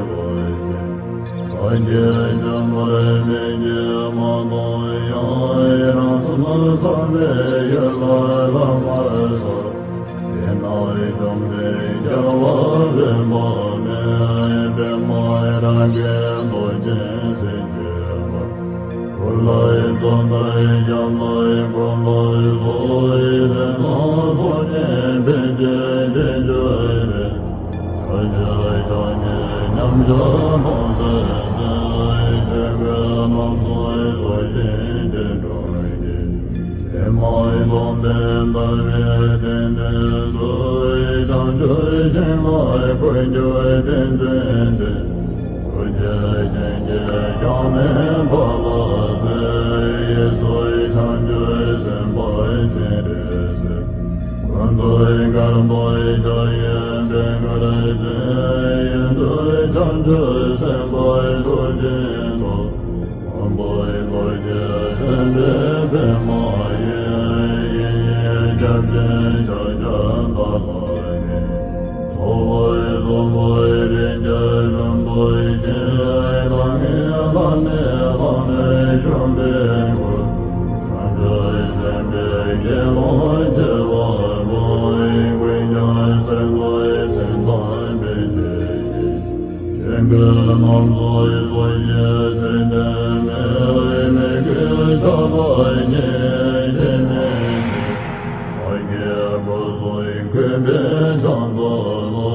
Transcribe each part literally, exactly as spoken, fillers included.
བར་ཆད། བར་ཆད་བཅོམ་པར་མི་བྱེད་མ་གཏོགས་ཡང་། རང་སེམས་ཚངས་པའི་ཡུལ་ལ་ལམ་མར་སོང་། དེ་ན་བཅོམ་ལྡན་རྒྱལ་བ་དཔོན་པོ་མེད། པདྨ་རཱ་གས་རྡོ་རྗེ་སེམས་བསྐྱེད་པ། ཀུན་ལས་རྩོམ་པར་ཞབས་ལ་འཁོར་ལོ་སོགས། སེམས་ཙམ་ཚོགས་ཀྱི་ཕན་བྱེད་ཅི་བཅོལ་བའི། ཕྱོགས་བཅུའི་ཕྱོགས་བཅུར་མཉམ་བཞག་སྟོང་གསལ་མཛད། ཆོས་གོས་རྣམ་གསུམ་གསོལ་ཞིང་སྐྱེ་འགྲོ་གི། ཨེ་མ་ཡི་སྟོང་པའི་ཟླ་བའི་གདན་སྟེང་དུ། བྱང་ཆུབ་ཤིང་ལ་འཁོད་གྱུར་ཏིང་འཛིན་ཏེ། ཐུགས་རྗེ་ཅན་གྱིས་ཀྱང་ནི་བདག་ལ་གསོལ། གཡས་སུ་བྱང་ཆུབ་སེམས་དཔའ་སྤྱན་རས་གཟིགས། སྐུ་མདོག་དཀར་པོ་ཕྱག་གཡས་པད་དཀར་ཅན། གཡོན་དུ་བྱང་ཆུབ་སེམས་དཔའི་ཐུགས་རྗེའི་ཐོག། མགོན་པོ་རྡོ་རྗེ་སེམས་དཔའི་པདྨ་འོད། གཡས་གཡོན་སྐྱབས་སྦྱིན་ཕྱག་རྒྱ་བདག་ལ་ནི། ཚོགས་དཔག་གསུམ་པོ་རིགས་བརྒྱ་ལྷུན་པོ་ཆེ། ལྷང་ངེ་ལྷམ་མེ་ལྷམ་མེར་ཞོན་པའི་སྐུ། བྱང་ཆུབ་སེམས་དཔའི་དགེ་སློང་བྱེ་བ་པོ། ཀུན་ཀྱང་སེམས་དཔའི་མཚན་དང་དཔེ་བྱད་ཀྱིས། ཆོས་གོས་རྣམ་གསུམ་གསོལ་ཞིང་ཚེ་འདས་མའི། མོས་གུས་ཕྱག་དང་མཉེས་པའི་དྲི་མས་ཕྱུང་། བག་གི་སྒོ་གསུམ་གུས་པས་ཕྱག་འཚལ་ལོ།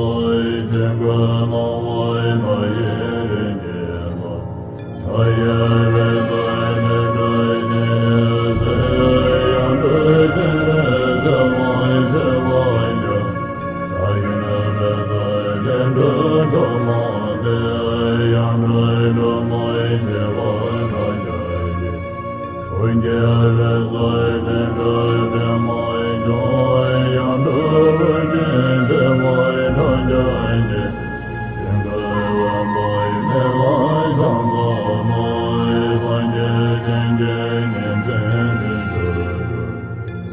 ཆོས་གོས་སྣང་བ་མཐའ་ཡས་རིགས་བརྒྱད་ལ། ཕྱག་གཡས་པས་གསོལ་ལེགས་འགྲོ་སྤྱན་རས་གཟིགས། ཡང་སྤྲུལ་སྤྱན་རས་གཟིགས་དབང་ཆེ་བ་བརྒྱ། ཕྱག་གཡོན་པས་གསོལ་ལེགས་འགྲོ་ཁྲོ་མོ་དེ། ཡང་སྤྲུལ་ཁྲོ་མོ་ཆེ་བ་ཕྲག་བརྒྱ་ཡིས། ཐུགས་ཀྱི་འོད་ཟེར་ལྷུན་གྲུབ་པདྨ་འབྱུང་། ཡང་སྤྲུལ་ཨོ་རྒྱན་ཆེ་བ་ཕྲག་བརྒྱ་ཡིས། ཆོས་གོས་དབེན་པའི་མེ་ལྷ་ཕྱག་འཚལ་ལོ། སངས་རྒྱས་བྱིན་གྱིས་ཉིན་མཚན་དུས་དུས་སུ།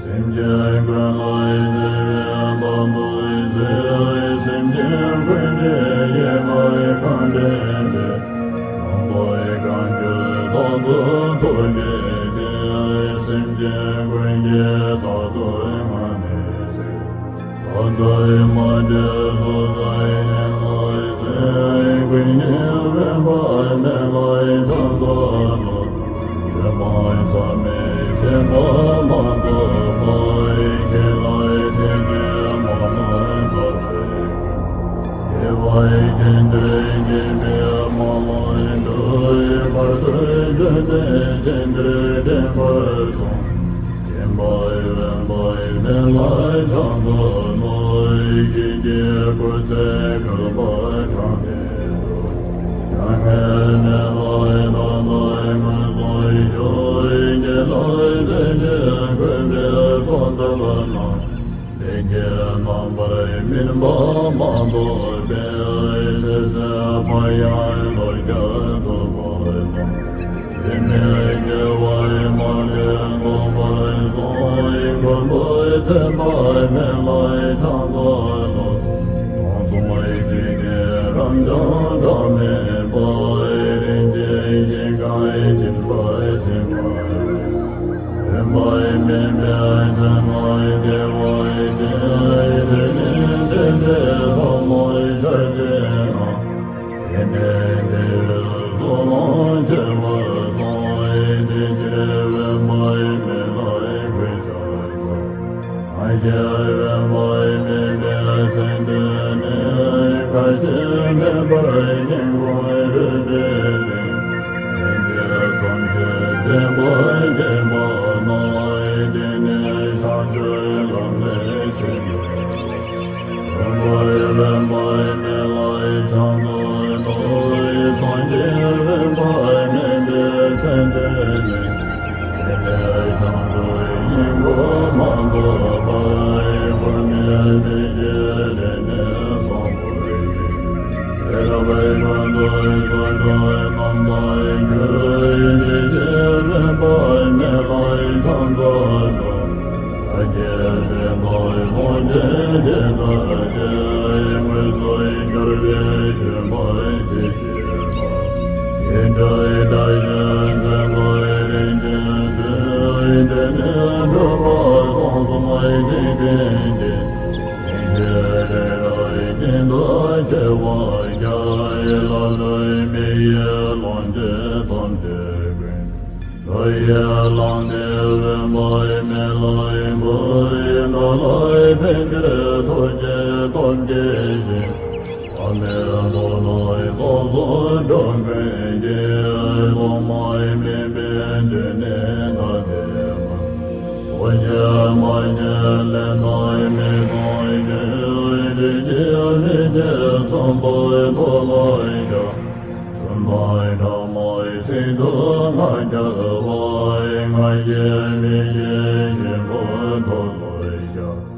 སེམས་ཅན་ཀུན་ལ་བརྩེ་བའི་བདག་ཏུ་གཟིགས། སེམས་ཅན་ཀུན་གྱི་དགེ་བའི་ཁམས་འདྲེན་པའི། དང་པོའི་གང་བྱོའི་བདག་ཏུ་ཐུགས་བསྐྱེད་དེ། སེམས་ཅན་ཀུན་གྱི་བདག་ཏུ་ང་ནི་གཟིགས། བདག་ལྟ་ཡི་མ་བྱོན་སོ་སོའི་གཉེན་ལ་གཟིགས། ཀུན་གྱི་དབེན་པའི་མེ་ལྷའི་ཕྱག་འཚལ་ལོ། ཆོས་སྤངས་མཚམས་མེད་ཆེན་པོ་མ་གཏོགས་པ། ཁྱེད་ལ་ཐེག་ཆེན་མ་ལུས་ཐོབ་ཚེ། དགེ་བའི་རྒྱུ་འདིར་སྐྱེས་པའི་མ་ལུས་འགྲོ། བར་དུ་གྱུར་པའི་རྒྱུ་འདིར་འདྲེན་པར་སོང་། སྦྱིན་པ་དབེན་པའི་མེ་ལྷའི་ཕྱག་འཚལ་ལོ། ཁྱེད་ཀྱི་སྐུ་ཚེ་བསྐལ་པ་གྲངས་མེད་དུ། མྱ་ངན་མེད་པར་བདག་ལ་མངོན་སུམ་བཞུགས། དགེ་ལེགས་མཛད་ཅིང་མཁོ་བའི་གསོལ་འདེབས་གནང་། ལས་ཀྱི་རྣམ་པར་སྨིན་པ་མ་གཏོགས་པའི། ཚེ་ཟད་པ་ཡང་ལོ་བརྒྱར་ཐུབ་པ་དང་། ཡིད་མི་བདེ་བ་མ་ལུས་ཐོབ་པར་གསུངས། མགོན་པོ་ཚེ་དཔག་མེད་ལྷའི་ཕྱག་འཚལ་ལོ། སྟོང་གསུམ་འཇིག་རྟེན་རབ་འབྱམས་གྲངས་མེད་པ། རིན་ཆེན་གྱིས་གང་བ་སྦྱིན་པ་ཚེ་དཔག་མེད། དབེན་པ་མེད་པའི་མཚན་མ་བདེ་བ་ཅན། དེ་ནི་བདེན་པའི་ཐབས་ལ་ཕྱག་བགྱིས་ན། དེ་ནས་བདེ་བའི་གཟུགས་ལ་སྤྱད་པར་གསུངས། དེ་ཕྱིར་དབེན་པ་མེད་ལྷའི་གུས་ཕྱག་འཚལ། སངས་རྒྱས་དབེན་པ་མེད་པའི་མཚན་བསྟོད་ནས། ཁ་ཞེ་མེད་པར་སྙན་ཁོང་རུས་པའི་གཏིང་། སྙིང་རྗེ་མཚམས་བཞི་ལྡན་པ་བསྟེན་པ་ན། དེ་ནས་བྱང་ཆུབ་ལམ་ལས་ཆོས་ཉིད། དབེན་པ་དབེན་པ་མེད་ལྷའི་ཕྱག་འཚལ་ལོ། སངས་རྒྱས་དབེན་པ་མེད་པའི་མཚན་བསྟོད་ནས། དེ་ནས་བྱང་ཆུབ་སྙིང་པོ་མ་ཐོབ་བར། ཀུན་ནས་མི་བསྐྱོད་རིང་ནས་གསོན་པར་བགྱི། ཚེ་རབས་ཀུན་ཏུ་བརྩོན་འགྲུས་རྣམ་དག་གྱུར། དེ་ཕྱིར་དབེན་པ་མེད་ལྷའི་ཕྱག་འཚལ་ལོ། བདག་བསྐྱེད་པའི་བདག་ལུང་བསྟན་དེ་ལྟར་བྱས། དངོས་སུ་གྱུར་པའི་ ཆོས་འཕེལ་བྱེད་ཅེས་པ། ཡེ་གྲོལ་དགྲ་གཤེད་མཛད་པ་རིན་ཆེན་སྟོན། དེ་ནས་འགྲོ་བ་སྟོང་གསུམ་འཇིག་རྟེན་གྱི། སྙིང་རྗེ་རེ་རེ་སྙིང་དུ་ཆེ་བ་རྒྱ། ལ་ལུའི་མི་ཡི་ལོངས་སྤྱོད་ཐམས་ཅད་ཀུན། ལྷ་ཡི་ལྷ་འདྲེ་དབེན་པའི་མི་ལ་འབུལ། ནོར་ལྷའི་ཕན་བྱེད་ཐུགས་རྗེའི་སྟོབས་ཀྱིས་བཞེངས། ཐོགས་མེད་མཐོ་ལོས་སྟོབས་སུ་འགྲོ་ཀུན་གྱི། ཐོག་མའི་མུན་པའི་དུས་ནས་ད་ལྟའི་བར། སངས་རྒྱས་མ་སྐྱེས་ལས་དང་མི་གསུམ་གྱི། ལུས་ཀྱི་མི་དགེ་གསུམ་པོ་མཐོལ་ལོ་བཤགས། བཙུན་མོའི་ཕྲ་མོའི་ཚིག་རྩུབ་ང་རྒྱལ་བ། ང་རྒྱལ་མི་དགེ་བཞི་པོ་མཐོལ་ལོ་བཤགས།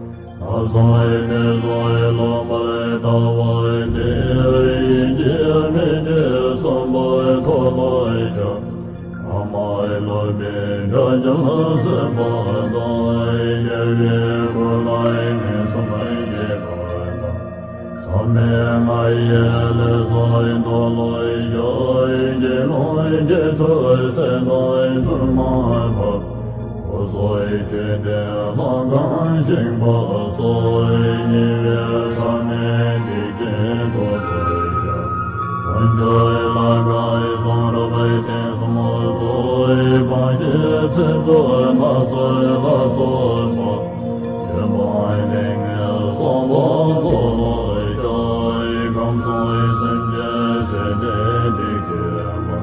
ན་སོའི་ནད་སོའི་ལོག་པར་ལྟ་བ་སྟེ། ཡིད་ཀྱི་མི་དགེ་གསུམ་པོ་མཐོལ་ལོ་བཤགས། ཨ་མའི་ལོག་པའི་དགྲ་རྐྱེན་སེལ་བ་དང་། རྒྱལ་བའི་སྐུ་ལ་ངན་སོང་སྐྱེས་པ་དང་། མཚམས་མེད་ལྔ་ཡི་ལས་བསགས་མཐོལ་ལོ་བཤགས། དགེ་སློང་དགེ་ཚུལ་སེམས་དང་བཙུན་མ་འཕགས། འཁོར་སྲུང་མཆོད་རྟེན་ལྷ་ཁང་བཞེངས་པ་སོགས། ཉེ་བའི་ས་གནས་སྡིག་ཅན་མཐོལ་ལོ་བཤགས། དཀོན་མཆོག་ལྷ་ཁང་གསུང་རབ་རྟེན་གསུམ་སོགས། སྤང་བྱའི་ཚིག་རྩུབ་མ་བསགས་ལ་སོགས་པ། ཆོས་སྤངས་ལས་ངན་བསགས་པ་མཐོལ་ལོ་བཤགས། ཁམས་གསུམ་སེམས་ཅན་ཟད་པའི་སྡིག་བྱས་པ།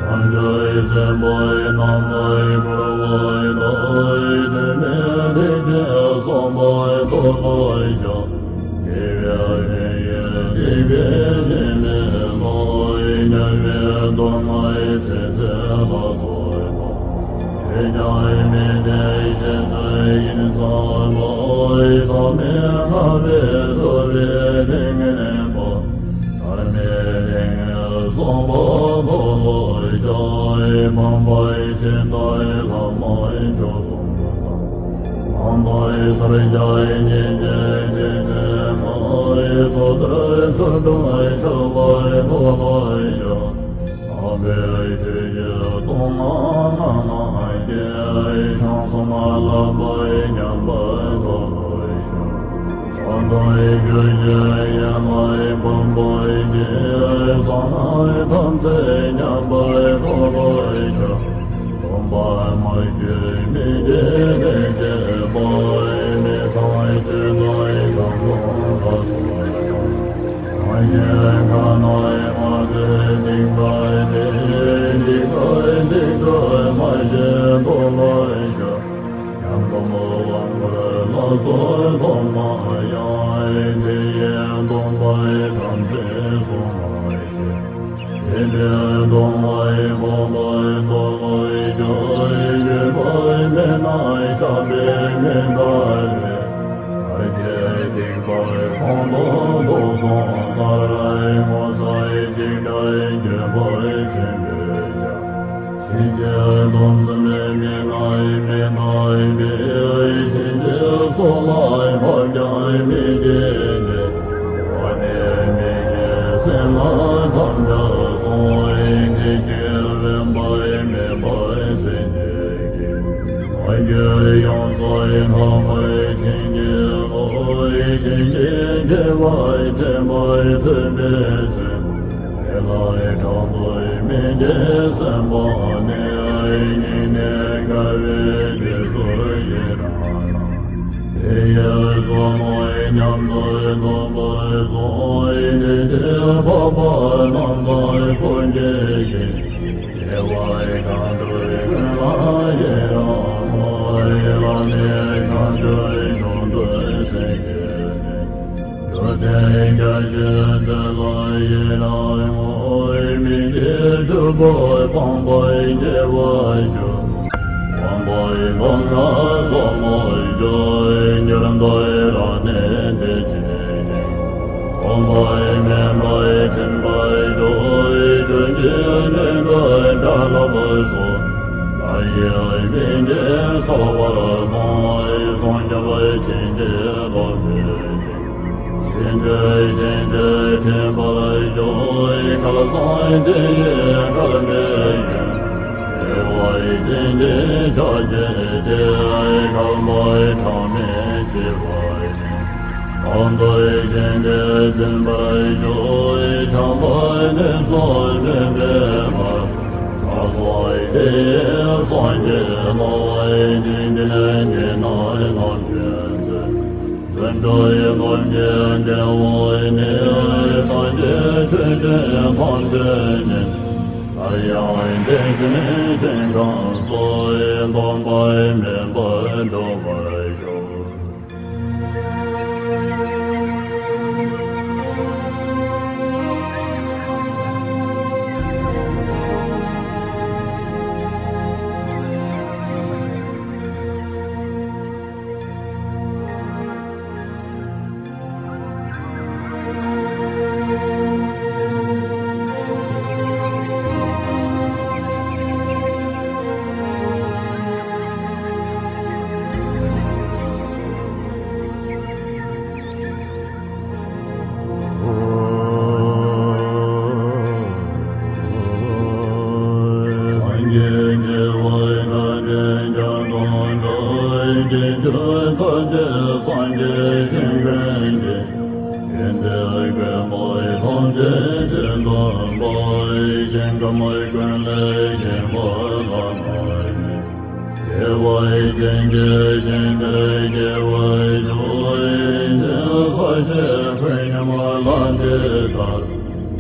བྱང་ཆུབ་སེམས་དཔའི་རྣམ་པར་འཁོར་བ་དག། དྲི་མེད་ཐེག་ཆེན་བསགས་པ་མཐོལ་ལོ་བཤགས། དགེ་བའི་ལས་ཀྱིས་སྡིག་པའི་ཉེས་དམིགས་ལོག། དམྱལ་བའི་སྡུག་བསྔལ་ཚེ་ཚད་ལ་སོགས་པ། ཆོས་ཀྱང་མི་བདེན་ཞེན་ཚུལ་ཡིན་ཚང་མ། མཚམས་མེད་ལྔ་པའི་ཐུབ་པའི་ཏིང་ངེ་འཛིན། ཐར་མེད་ལས་ངན་བསགས་པ་མཐོལ་ལོ་བཤགས། སྤངས་པའི་ཆོས་དང་ལྷ་མོ་མཆོག་གསུམ་དང་། སྤངས་པའི་ཕྱག་རྒྱ་ཉེས་བྱས་སྡིག་ཅན་ལྔ། སོ་ཐར་ཚུལ་ཁྲིམས་ཆགས་པ་མཐོལ་ལོ་བཤགས། སྤངས་པའི་ཆོས་བཞི་སྡུག་བསྔལ་ལྔ་ནང་སྐྱེས། བྱང་སེམས་ལྷག་པའི་ཉམས་པ་མཐོལ་ལོ་བཤགས། ཚོགས་དང་རྒྱུ་བཞི་ཡན་ལག་སྤངས་པའི་དགེ། གསང་སྔགས་ཐམས་ཅད་ཉམས་པ་མཐོལ་ལོ་བཤགས། སྡོམ་པ་མ་ཞུས་མི་དགེ་ལས་བྱས་པ། མི་ཚངས་སྤྱོད་དང་ཆང་འཐུང་ལ་སོགས་པ། རང་གཞན་ཁ་ན་མ་ཐོས་སྡིག་པ་སྟེ། སྡིག་པ་སྡིག་ཏུ་མ་བྱས་མཐོལ་ལོ་བཤགས། ཉམས་སྡོམ་དབང་བསྐུར་ལ་སོགས་སྡོམ་པ་ཡང་། དེ་ཡི་སྡོམ་པ་ཐམས་ཅད་བསྲུང་བར་བྱེད། ཞེན་པའི་སྡུག་བསྔལ་སྤངས་པ་མཐོལ་ལོ་བཤགས། འགྱོད་པ་མེད་ན་ཆགས་པས་མི་འདའ་བའི། བར་ཆད་སྡིག་པ་གང་དག་དུག་གསུམ་ལྟར། ངོ་ཚ་འཇིགས་སྐྲག་འགྱོད་པ་ཆེན་པོས་བཤགས། ཕྱིན་ཆད་སྡོམ་བརྩོན་མི་ལ་མི་འདའ་བའི། ཕྱིན་ཆད་སྲོག་ལ་བབ་ཀྱང་མི་བརྗེད་པའི། དབང་ནི་མི་བརྗེད་སེམས་ལ་དམ་བཅའ་སྲུང་། དེ་ཕྱིར་དབེན་པ་མེད་པར་སེམས་བསྐྱེད་ཀྱིས། མ་གྱུར་ཡོངས་སུ་དག་པར་བྱིན་གྱིས་རློབས། བྱིན་གྱིས་བརླབས་པ་ཐེག་པ་ཐོབ་པའི་ཚུལ། དེ་ལ་ཕྲག་དོག་མི་སྐྱེ་སེམས་དཔའ་ནི། སྙིང་ནས་དགའ་བའི་རྗེས་སུ་ཡི་རང་ལ། དེ་ཡི་བསོད་ནམས་མཉམ་དུ་ཐོབ་པར་གསུངས། དེ་ཕྱིར་འཕགས་པ་རྣམས་དང་སངས་རྒྱས་ཀྱིས། དགེ་བ་གང་བསྒྲུབས་ཀུན་ལ་ཡི་རང་ངོ་། བླ་མེད་བྱང་ཆུབ་མཆོག་ཏུ་སེམས་བསྐྱེད་ནས། འགྲོ་དོན་རྒྱ་ཆེར་མཛད་ལ་ཡི་རང་ངོ་། མི་དགེ་བཅུ་པོ་སྤངས་པའི་དགེ་བ་བཅུ། སྤངས་པའི་སྡུག་བསྔལ་སོལ་མོ་བཅུ། འགྱུར་ལྡོག་རབ་གནས་དེ་ཇི་བཞིན། སྟོང་པ་མིན་པ་ཕྱིན་པ་བཅུ། ཆོས་ཀྱི་དགེ་འདུན་གྲྭ་ལ་སོགས། ལྷ་ཡི་མིང་གིས་གསོལ་བ་གཏོང་། སྲུང་སྐྱོབ་བྱིན་གྱིས་རློབ་བྱེད་ཅིང་། སྲིད་མཐའི་ཞིང་དེར་འདྲེན་པར་ གལ་སྲིད་དེ་ཡི་གལ་མེད་ཡིན། དེ་བས་ཀྱང་འདི་ཕྱོགས་ཀྱི་དེ་གལ་མེད་གྲངས་མེད་ཆེ་བ་ཡིན། གང་འདོད་ཅིང་དེ་འཛིན་པར་གྱུར། ཆགས་པ་དེ་ཚོ་མི་འབད་པར། ཁ་སང་དེ་ཡི་སངས་རྒྱས་ལ་བར་ཅིང་དེ་ནས་འདི་ན་ནམ་ཆོས་མཛད། བརྩོན་འགྲུས་ཡི་སྟོབས་ཀྱིས་འདི་བ་ནི། སངས་རྒྱས་ཆོས་ཀྱི་ཐམས་ཅད་ཉིད། སླར་ཡང་བདེ་ཆེན་ཞིང་ཁམས་སུ། སྟོང་པ་མེད་པར་འགྲོ་བར་ཤོག། སངས་རྒྱས་བྱེ་བ་ལྔ་ལྡན་རྒྱ་མཚོ་འདྲ། དཀྱིལ་འཁྱིལ་ཚར་གཅོད་སངས་རྒྱས་ཞིང་ཀུན་གྱི། དགེ་འདུན་དགེ་བ་ཐམས་ཅད་ཀྱི་འདུན་པ། ཞིང་ཁམས་ཀུན་ལས་རྒྱལ་བ་བླ་ན་མེད། དགེ་བ་ཅན་གྱི་ཞིང་དེར་སྐྱེ་བར་ཤོག། རིན་ཆེན་གསེར་གྱི་ཁོད་སྙོམས་ལ་འདི་ལྟར།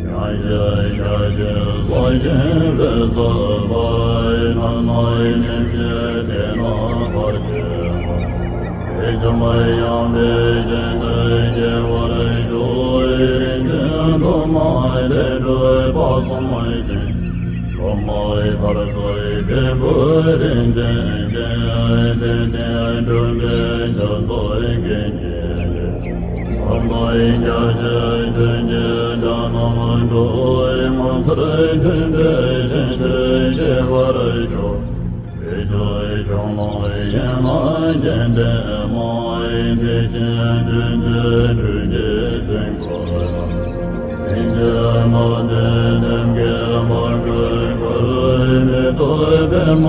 མྱང་བྱེད་རྒྱ་ཆེན་གསེར་ཞུན་འབེབས་སོ། ལྷ་ཡི་ནང་ན་ཉིན་བྱེད་དེ་ན་བར་ཆད་པ། དེ་བཅོམ་པར་ཡང་པའི་ཞིང་དེར་སྐྱེ་བར་ཤོག། རིན་ཆེན་ཐོག་མ་ལས་གྲུབ་པ་གསུམ་བཞིན། སློབ་མ་ཐར་པའི་སྐྱེས་བུ་རིན་ཆེན་ལྡན། དེ་ནས་སྒྲུབ་པའི་ཕྱག་རྫོགས་དགེ་བསྙེན་ལས། ཟབ་དོན་རྒྱ་ཆེན་ཆོས་ཀྱི་སྒྲ་རྣམས་སྒྲོག། ངོ་མཚར་ཆེན་པོའི་ཞིང་དེར་སྐྱེ་བར་ཤོག། དེ་ཕྱོགས་ཕྱོགས་རྣམས་ཡན་ལག་བརྒྱད་ལྡན་མ། དེ་བཞིན་བདུད་རྩིའི་ཁྲུས་ཀྱིས་བཙོས་པ་དང་། སེམས་ཅན་ལ་དེ་ཐེམ་སྐས་མར་ཁུར་ཁུར། མེ་ཏོག་པདྨ་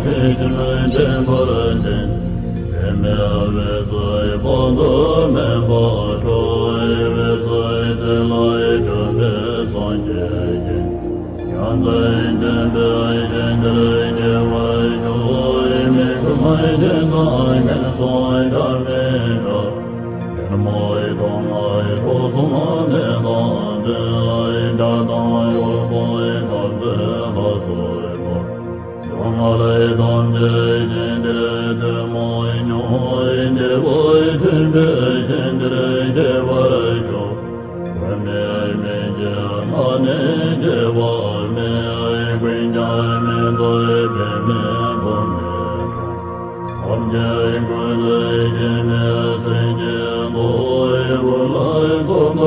དེ་བཞིན་བརྟན་པར་ལྡན། དེ་མེད་འོད་ཟེར་དཔག་ཏུ་མེད་པ་འཕྲོ། འོད་ཟེར་ཚེ་ལས་གྲུབ་པའི་སངས་རྒྱས་ཀྱིས། ཡོངས་འཛིན་ཆེན་པོའི་ཞིང་དེར་སྐྱེ་བར་ཤོག། མི་ཁོམ་རྒྱན་དང་ངན་སོང་སྒྲ་མི་སྒྲོག། ཉོན་མོངས་སྡུག་བསྔལ་དུག་གསུམ་ནད་དང་ལྡན། དགྲ་དང་གཡོག་དང་འཐབ་རྩོད་ལ་སོགས་པ། སྡུག་བསྔལ་ཐམས་ཅད་ཞིང་དེར་ཐུན་མོང་མྱོང་། བདེ་བ་ཆེན་པོའི་ཞིང་དེར་སྐྱེ་བར་ཤོག། མགོན་མེད་མི་བརྗེད་མངལ་ནས་སྐྱེ་བ་མེད། ཀུན་ཀྱང་མི་སྡོད་པའི་མི་ཁོམ་མི་འཁྲུགས། ཐམས་ཅད་ཀུན་ལས་སྐྱེ་མེད་སེམས་ཀྱི་མདོ། ཀུན་ལ་རྫོགས་པ་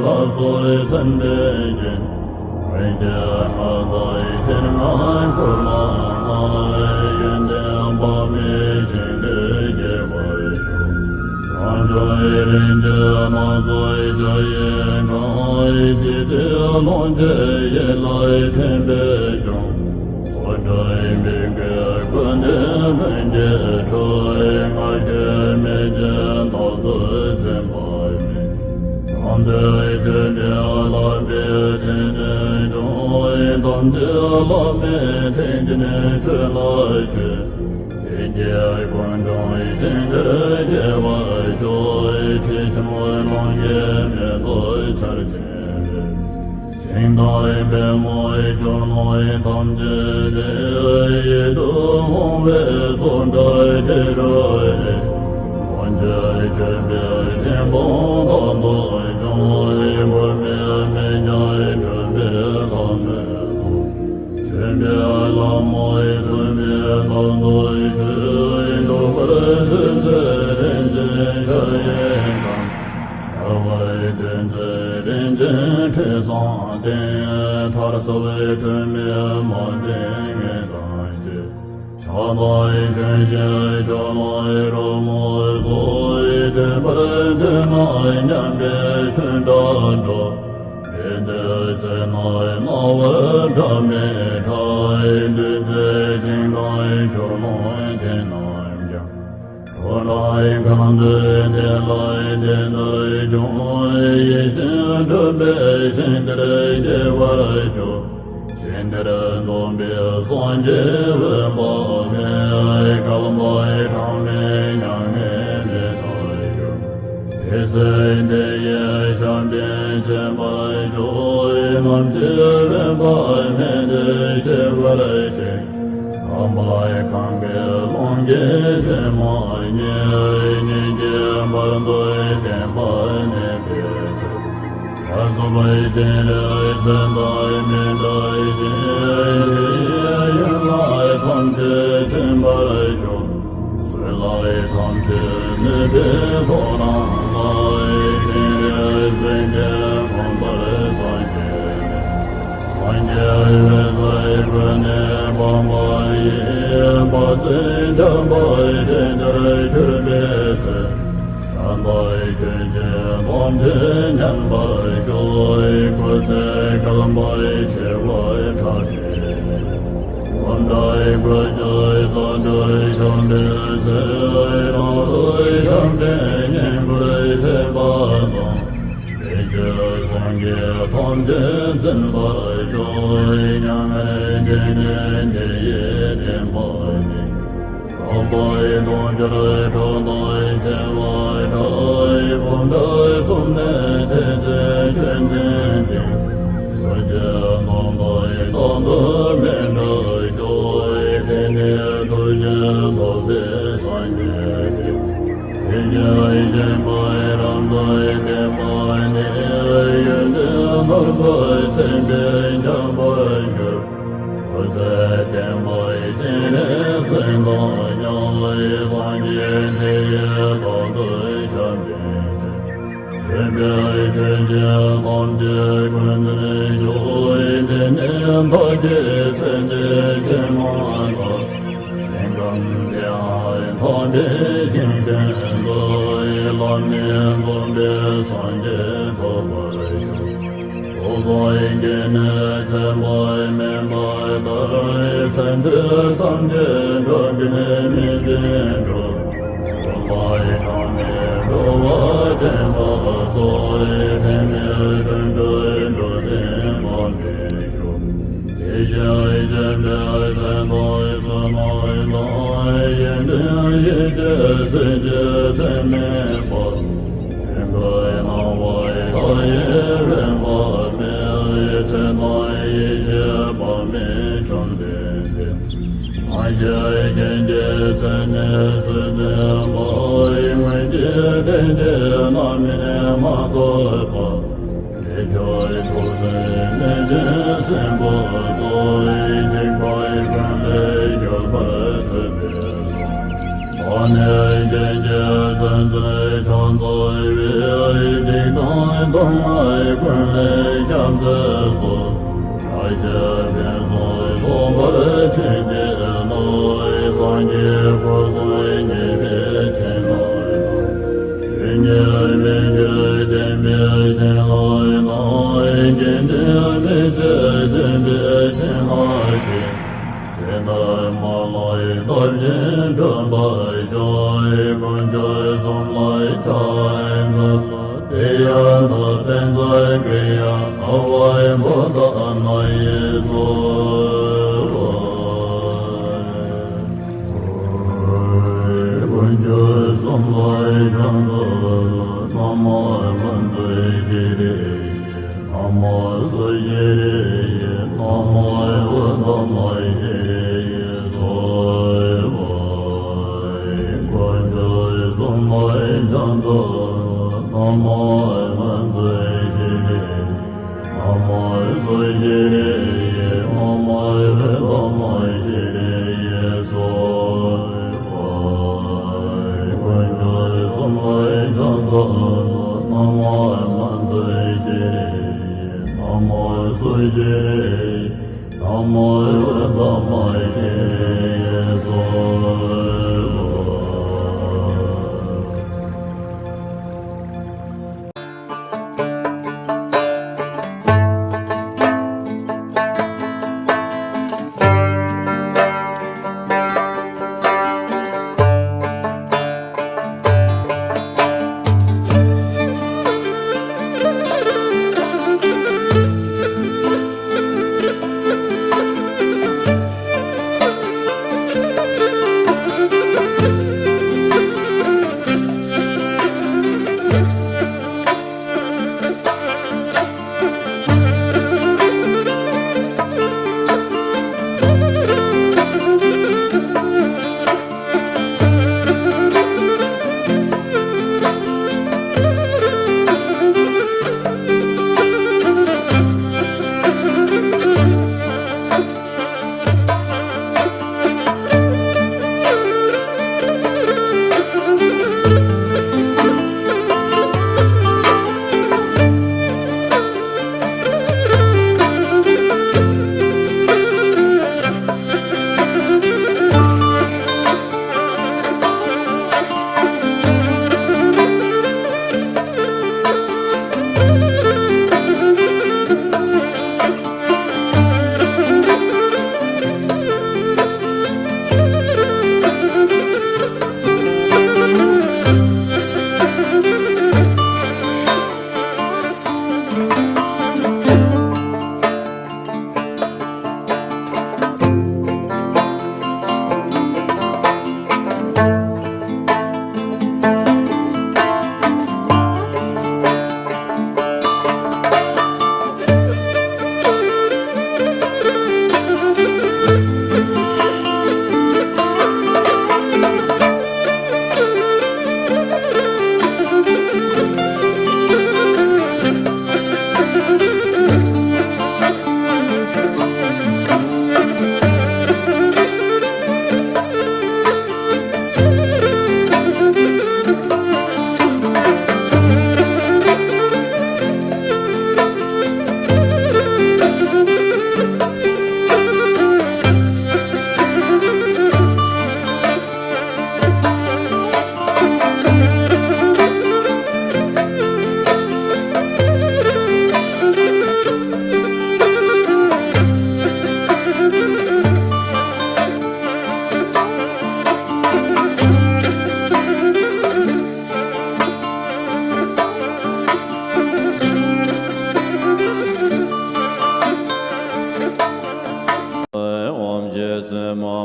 ལ་སོགས་མཚན་དཔེའི་རྒྱན། མངོན་ཤེས་ལྔ་དང་སྤྱན་ལྔ་འཁོར་ལྔ་མངའ། ཡོན་ཏན་དཔག་མེད་ཞིང་དེར་སྐྱེ་བར་ཤོག། རང་བྱུང་རིན་ཆེན་སྣ་ཚོགས་ཆར་ཡིས་གང་། ཞི་བདེའི་ཀློང་ཆེན་ཡིད་ལ་ཐིམ་པས་སྐྱོང་། ཚོགས་དྲུག་མི་མཁས་ཀུན་ནས་མངོན་གྱུར་སྤྲུལ། ང་རྒྱལ་མེད་ཅིང་རྟག་ཏུ་འཛིན་པ་མེད། དམ་པའི་ཆོས་འདི་བསླབ་པའི་མཐུས་ནི་འབྱུང་། དམ་ཚིག་བླ་མེད་ཐེག་ཆེན་ཆོས་ལ་སྤྱོད། སྡིག་བགེགས་ཀུན་བྱང་ཞིང་དེར་སྐྱེ་བར་ཤོག། དྲི་ཞིམ་ལོངས་སྐྱེས་མེ་ཏོག་ཆར་ཆེན་རེད། ཞིང་དང་པདྨོ་ཆུ་ཀླུང་ཐམས་ཅད་དེ། ཡིད་དུ་འོང་བའི་སོ་འདྲ་དེ་རུ་ལེན། ཀུན་གྱི་མཆོད་པའི་ཆེན་པོ་རྟག་ཏུ་འབྱུང་། མགོན་མེད་མི་ཉག་སྒྲུབ་པའི་ལམ་ནས་སོ། ཆོས་འཕེལ་ལྷ་མོའི་ཐུགས་ནི་རྟག་ཏུ་ཆོས། འདུལ་བར་འདུད་མཛད་རིན་ཆེན་ཤཱཀྱའི་ཁམས། ཐར་པར་འདུད་མཛད་རིན་ཆེན་ཁྲི་བཟང་བསྟན། ཐར་སྲིད་ཐུན་མིན་མ་བསྟེན་ངན་ལྟ་བྱེད། ཆགས་སྡང་ཆེན་ཞེན་སྐྱོ་སྣང་རོ་མོ་སོགས། འདུལ་བར་འདོད་ན་མཉམ་པའི་ཆོས་འདྲ་འགྲོ། དེ་འདྲའི་ ཚེ་ན་རྣ་བར་སྒྲ་མི་གྲག་འདུས་ཚེ་ཞིང་དང་ཆུ་ཀླུང་དེ་རྣམས་ཀྱང་། འོད་དང་ཁམས་དུ་དེ་ལ་དེ་ལྟར་བྱུང་། ཡིད་བཞིན་འགྲུབ་པའི་ཞིང་དེར་སྐྱེ་བར་ཤོག་ཞིང་དེར་འཛོམས་པའི་སངས་རྒྱས་འོད་དཔག་མེད། བསྐལ་པ་གྲངས་མེད་མྱ་ངན་འདས་པར་ཤོག་དེ་ཚེ་དེ་ཡི་ཞབས་པད་མཆོད་པར་ཤོག་ནམ་ཞིག་དབེན་པ་མེད་དུ་གཤེགས་པར་ཤོག་ཁམས་པ་ཁམས་པའི་ཀློང་གི་མཚན་མ་རྙེད། སྙིང་རྗེ་བར་དོའི་བསྟན་པ་གནས་པའི་ཚེ། བར་རྫོགས་པའི་སྤྱན་རས་གཟིགས་དང་མི་འབྲལ་ཞིང་། དེ་ཡི་ཡན་ལག་ཐམས་ཅད་ཐིམ་པར་ཤོག་བཟོད་གླགས་ཐམས་ཅད་ནུས་པའི་ཐོག་རང་ལ། སྤྱན་རས་གཟིགས་དེ་མངོན་པར་སངས་རྒྱས་ནས། སངས་རྒྱས་འོད་ཟེར་ཀུན་ནས་འབར་བ་ཡིས། དཔག་ཚད་འཇམ་དཔལ་ཞིང་དེར་གྱུར་པའི་ཚེ། བྱམས་པ་ཆོས་ཀྱི་སྟོབས་ཀྱིས་མཉམ་པར་བཞག་སྐུ་ཚེ་བསྐལ་པ་བྱེ་བ་ཁྲག་ཁྲིག་ནས། འོད་འདྲ་བཀོད་ཀྱི་རྩལ་འགྲུབ་བྱོན་པའི་ཚེ། རང་ལུས་ཞབས་འདྲེན་བསྙེན་བཀུར་བྱེད་པ་དང་། དེ་ཕྱིར་སངས་རྒྱས་ཐམས་ཅད་འཛིན་པར་ཤོག་མྱ་ངན་འདས་ནས་དེ་ཡི་བསྟན་པ་ནི། འཕགས་པའི་དུང་ཕྱུར་ཁྲོད་དུ་ཆེ་བར་གྲགས། བུམ་པ་གསུམ་ནས་ཐོན་ཏེ་ཆོས་འཛིན་ཅིང་། ཐུགས་རྗེ་སྟོང་པའི་ལྟ་བ་མི་འབྲལ་ཤོག་དེ་ནས་ཐུགས་རྗེ་ཐོབ་པའི་སངས་རྒྱས་ཀྱིས། དེ་བཞིན་གཤེགས་པའི་རབ་ཏུ་བརྟན་པ་ནི། ཡོན་ཏན་ནོར་བུས་ཚིམ་པས་འཇོམས་པར་འགྱུར། སྐུ་ཚེ་བརྟན་པའི་སྤྱན་རས་གཟིགས་དང་མཉམ། སངས་རྒྱས་དེ་ཡི་བདག་ཏུ་ཞབས་འདྲེན་བྱེད། མཆོད་པའི་མཆོད་སྤྱན་ཐམས་ཅད་ཀུན་འཛིན་ཤོག་དེ་ནས་བདག་གིས་མཚན་བསྟོད་ཕྱི་མ་ལྟར། ཞིང་ཁམས་དེ་ཡང་ཐོབ་པའི་ཞིང་ཆེན་དུ། བླ་མེད་འཛོམས་པའི་སངས་རྒྱས་ཐོབ་པར་ཤོག་ཚོགས་བསགས་རྒྱུ་ནི་ཚེ་དཔག་མེད་པ་ལྟར། ཚེ་འདི་མཚམས་བཅད་འགྲོ་ཀུན་མི་བརྗེད་འགྲོ། འཁོར་བའི་གྲངས་མེད་འགྲོ་བ་འདྲེན་པ་སོགས། ཕན་མེད་ལྟུང་འགྲོའི་འགྲོ་དོན་ལ་མི་ཞུགས། དེ་བཞིན་གཤེགས་པའི་མཚན་དང་བསོད་ནམས་དང་། ཡོན་ཏན་ཡིད་ཀྱི་སྲས་ཀྱི་མཚན་མེད་པ། ཆོས་སྐུ་སྣང་བ་མཐའ་ཡས་དབེན་པ་མེད། ཚེ་དང་ཡེ་ཤེས་དཔག་མེད་བྱོན་པའི་དེ། སངས་རྒྱས་མཁྱེན་བརྒྱའི་མཚན་ནས་སུ་འཛིན་པ། སྔོན་གྱི་དོན་འདི་རྣམ་སྨིན་མ་ཐོབ་པ། དེ་ཕྱིར་ཐུགས་བརྩེ་ནས་བྱིན་ཟིན་པ་སོགས། འཇིགས་པ་ཀུན་ལས་སྐྱོབ་པར་ཐུབ་པའི་གསུང་། བདག་ནི་རྒྱལ་བརྒྱའི་བཙན་འཛུལ་ཕྱག་འཚལ་བའི། འཇིགས་དང་སྡུག་བསྔལ་ཀུན་ལས་སྐྱབས་མཛད་སོགས། བཀྲ་ཤིས་ཕུན་སུམ་ཚོགས་པར་བྱིན་གྱིས་རློབས། སངས་རྒྱས་སྐུ་གསུམ་བརྙེས་པའི་བྱིན་རླབས་དང་། ཆོས་ཉིད་མི་འགྱུར་བདེན་པའི་བྱིན་རླབས་དང་། དགེ་འདུན་མི་ཕྱེད་བདེན་པའི་བྱིན་རླབས་ཀྱིས། ཇི་ལྟར་མ་ལགས་ཡི་ཐབས་བཞིན་འགྲུབ་པར་ཤོག་དཀོན་མཆོག་གསུམ་ལ་ཕྱག་འཚལ་ལོ། ཏདྱ་ཐཱ། པཉྩ་ཀྲི་ཡ་ཨ་ཝ་ཡེ་བོ་དྷ་ན་ཡེ་སྭཱ་ཧཱ། དཀོན་མཆོག་གསུམ་ལ་ཕྱག་འཚལ་ལོ། ན་མོ་ཕུན་ཚོགས་ཤྲཱི་ཡེ། ན་མོ་སུ་ཤྲཱི་ཡེ། ན་མོ་ཨུཏྟམ་ཤྲཱི་ཡེ་སྭཱ་ཧཱ། དཀོན་མཆོག་གསུམ་ལ་ཕྱག་འཚལ་ལོ། ན་མོ་ཕུན་ཚོགས་ཤྲཱི་ཡེ། ན་མོ་སུ་ཤྲཱི་ཡེ། ན་མོ་ཨུཏྟམ་ཤྲཱི་ཡེ་སྭཱ་ཧཱ། དཀོན་མཆོག་གསུམ་ལ་ཕྱག་འཚལ་ལོ། ན་མོ་ཕུན་ཚོགས་ཤྲཱི་ཡེ། ན་མོ་སུ་ཤྲཱི་ཡེ། ན་མོ་ཨུཏྟམ་ཤྲཱི་ཡེ་སྭཱ་ཧཱ།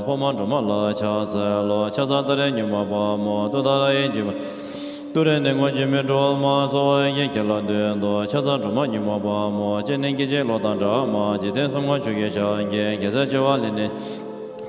ཕོ་མོ་སྒྲོལ་མ་ལ་ཕྱག་འཚལ་ལོ། ཕྱག་འཚལ་ཏཱ་རེ་སྙིང་པོ་དཔའ་མོ་ཏུཏྟཱ་ར་ཡི་བྱིན་པ། ཏུ་རེ་ནི་མགོན་འཇིགས་མེད་སྒྲོལ་མ། གསོལ་བ་ཡི་གེ་ཁྱེད་ལ་འདུད་དོ། ཕྱག་འཚལ་སྒྲོལ་མ་སྙིང་པོ་དཔའ་མོ། སྤྱན་ནི་སྐད་ཅིག་གློག་དང་འདྲ་མ། འཇིག་རྟེན་གསུམ་མགོན་ཆུ་སྐྱེས་ཞལ་གྱི། རྒྱལ་སྲས་བྱེ་བ་ལས་ནི།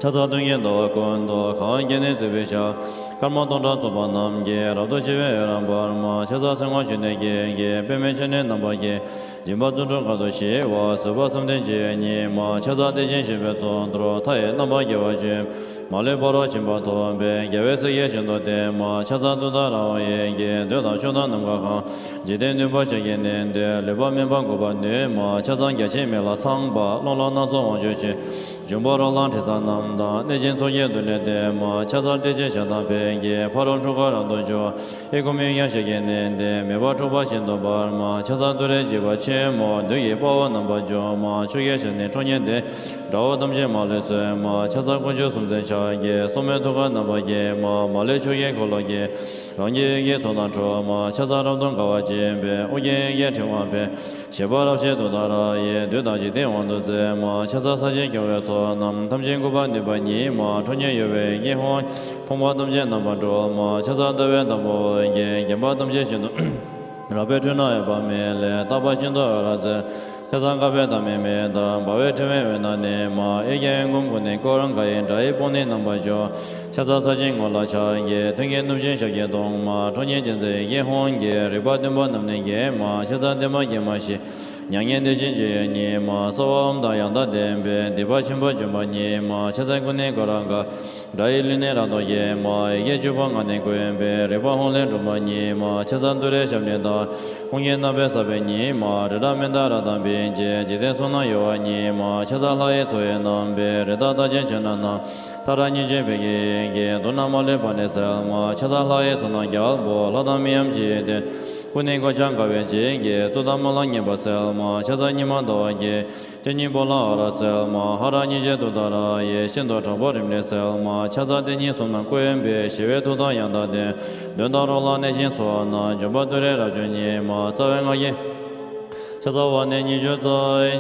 ཕྱག་འཚལ་གདོན་བགེགས་བདག་ཀུན་སྡུད། གང་བགེགས་ནི་གཙོ་བོའི་ཞལ། དཀར་དམར་སྟོང་ཕྲག་ཚོགས་པ་རྣམས་ཀྱིས། རབ་ཏུ་ཕྱེ་བའི་འོད་རབ་འབར་མ། ཕྱག་འཚལ་སེམས་དཔའ་མཆོད་རྟེན་རྒྱན་གྱིས། པདྨས་ཕྱེ་ནས་རྣམ་པར་བརྒྱན། སྦྱིན་པ་བརྩོན་འགྲུས་དཀའ་ཐུབ་ཞི་བ། བཟོད་པ་བསམ་གཏན་སྤྱོད་ཡུལ་ཉིད་མ། ཕྱག་འཚལ་བདེ་ཆེན་ཞི་བའི་ཚོགས་འདུར། མཐའ་ཡས་རྣམ་པར་རྒྱལ་བ་སྤྱོད། མ་ལུས་ཕ་རོལ་ཕྱིན་པ་ཐོབ་པའི། རྒྱལ་བའི་སྲས་ཀྱིས་ཤིན་ཏུ་བསྟེན་མ། ཕྱག་འཚལ་ཏུཏྟཱ་ར་ཧཱུྃ་ཡི་གེས། འདོད་དང་ཕྱོགས་དང་ནམ་མཁའ་གང་། འཇིག་རྟེན་བདུན་པོ་ཞབས་ཀྱིས་མནན་ཏེ། ལུས་པ་སྨིན་པ་འགུགས་པར་ནུས་མ། ཕྱག་འཚལ་རྒྱ་ཆེན་མི་ལ་ཚངས་པ། ཀློང་ལ་སྣ་ཚོགས་དབང་ཕྱུག་ཆེ། འབྱུང་པོ་རོ་ལངས་དྲི་ཟ་རྣམས་དང་། གནོད་སྦྱིན་ཚོགས་ཀྱིས་མདུན་ལས་བསྟོད་མ། ཕྱག་འཚལ་ཏྲཊ་ཅེས་བྱ་དང་ཕཊ་ཀྱིས། ཕ་རོལ་འཁྲུལ་འཁོར་རབ་ཏུ་འཇོམས། ཨེ་ཀོ་མི་ཡ་ཞབས་ཀྱིས་མནན་ཏེ། མེ་འབར་འཁྲུག་པ་ཤིན་ཏུ་འབར་མ། ཕྱག་འཚལ་ཏུ་རེ་འཇིགས་པ་ཆེན་མོ། བདུད་ཀྱི་དཔའ་བོ་རྣམ་པར་འཇོམས་མ། ཆུ་སྐྱེས་ཞལ་ནི་ཁྲོ་གཉེར་ལྡན། དགྲ་བོ་ཐམས་ཅད་མ་ལུས་གསོད་མ། ཕྱག་འཚལ་དཀོན་མཆོག་གསུམ་མཚོན་ཕྱག་རྒྱའི། སོར་མོས་ཐུགས་ཀར་རྣམ་པར་བརྒྱན་མ། མ་ལུས་ཕྱོགས་ཀྱི་འཁོར་ལོ་བརྒྱན། རང་རྒྱལ་ཡི་གེའི་ཚོགས་རྣམས་འཁྲུགས་མ། ཕྱག་འཚལ་རབ་ཏུ་དགའ་བ་སྤྱན་འདྲེན། ཨོ་རྒྱན་ཡི་གེ་ཕྲེང་བ་འཕེལ། བཞད་པ་རབ་བཞད་ཏུཏྟཱ་ར་ཡིས། བདུད་དང་འཇིག་རྟེན་དབང་དུ་མཛད་མ། ཕྱག་འཚལ་ས་གཞིར་སྐྱོང་བའི་ཚོགས་རྣམས། ཐམས་ཅད་འགུགས་པར་ནུས་པ་ཉིད་མ། ཁྲོ་གཉེར་གཡོ་བའི་ཡི་གེ་ཧཱུྃ། ཕོངས་པ་ཐམས་ཅད་རྣམ་པར་སྒྲོལ་མ། ཕྱག་འཚལ་ཟླ་བའི་དམ་པ་ཨོ་རྒྱན། བརྒྱན་པ་ཐམས་ཅད་ཤིན་ཏུ། རལ་པའི་ཁྲོད་ན་འོད་དཔག་མེད་ལས། རྟག་པ་ཤིན་ཏུ་འོད་རབ་མཛད། ཕྱག་འཚལ་དཀར་པོའི་ཟླ་མེད་མེ་ལྟར། འབར་བའི་ཕྲེང་བའི་འོད་རྣམས་མནན་མ། ཨེ་རྒྱ་ཡི་མགོན་སྐུ་ནི་ཀོ་ར་ག་ཡི། དགྲ་ཡི་དཔུང་ནི་རྣམ་པར་འཇོམས། ཕྱག་འཚལ་ས་གཞིའི་ངོས་ལ་ཕྱག་རྒྱའི། མཐུ་ཉིད་གནུབས་ཤིང་ཞབས་ཀྱིས་བརྡུང་མ། ཁྲོ་གཉེར་ཅན་མཛད་ཡི་གེ་ཧཱུྃ་གིས། རིག་པ་བདུན་པོ་རྣམས་ནི་འགེམས་མ། ཕྱག་འཚལ་བདེ་མ་དགེ་མ་ཞི། མྱ་ངན་འདས་ཞི་སྤྱོད་ཡུལ་ཉིད་མ། གསོལ་བ་ཨོཾ་དང་ཡང་དག་ལྡན་པས། སྡིག་པ་ཆེན་པོ་འཇོམས་པ་ཉིད་མ། ཕྱག་འཚལ་སྐུ་ནི་ཀོ་ར་ག། དགྲ་ཡི་ལུས་ནི་རབ་ཏུ་འགེམས་མ། ཡི་གེ་བཅུ་པོ་ངག་ནི་བཀོན་པས། རིག་པ་ཧཱུྃ་ལས་འགྲོ་མ་ཉིད་མ། ཕྱག་འཚལ་ཏུ་རེའི་ཞབས་ནི་བརྡབས། ཧཱུྃ་གི་རྣམ་པའི་ས་བོན་ཉིད་མ། རི་དྭགས་མནྡ་ར་དང་བིང་ཅན། འཇིག་རྟེན་གསུམ་རྣམས་གཡོ་བ་ཉིད་མ། ཕྱག་འཚལ་ལྷ་ཡི་ཚོགས་ཡི་རྣམ་པའི། རི་དྭགས་རྟགས་ཅན་ཁྱེད་རྣམས་ན། ཏཱ་ར་གཉིས་བརྗོད་བོད་ཀྱི་ཡི་གེས། དུག་རྣམས་མ་ལུས་པ་ནི་སེལ་མ། ཕྱག་འཚལ་ལྷ་ཡི་ཚོགས་རྣམས་རྒྱལ་པོ། ལྷ་དང་མིའམ་ཅི་ཡིས་བསྟེན། སྐུ་ནི་གོ་ཆ་དགའ་བའི་བརྗིད་ཀྱིས། རྩོད་དང་སྨོན་ལམ་ངན་པ་སེལ་མ། ཕྱག་འཚལ་ཉི་མ་ཟླ་བ་གིས། སྤྱན་གཉིས་པོ་ལ་འོད་རབ་གསལ་མ། ཧ་ར་གཉིས་བརྗོད་ཏུཏྟཱ་ར་ཡིས། ཤིན་ཏུ་དྲག་པོ་རིམས་ནད་སེལ་མ། ཕྱག་འཚལ་དེ་ཉིད་གསུམ་རྣམས་བཀོན་པས། ཞི་བའི་མཐུ་དང་ཡང་དག་ལྡན། གདོན་དང་རོ་ལངས་གནོད་སྦྱིན་ཚོགས་རྣམས། འཇོམས་པ་ཏུ་རེ་རབ་མཆོག་ཉིད་མ། རྩ་བའི་སྔགས་ཀྱི། ཕྱག་འཚལ་བ་ནི་ཉི་ཤུ་རྩ་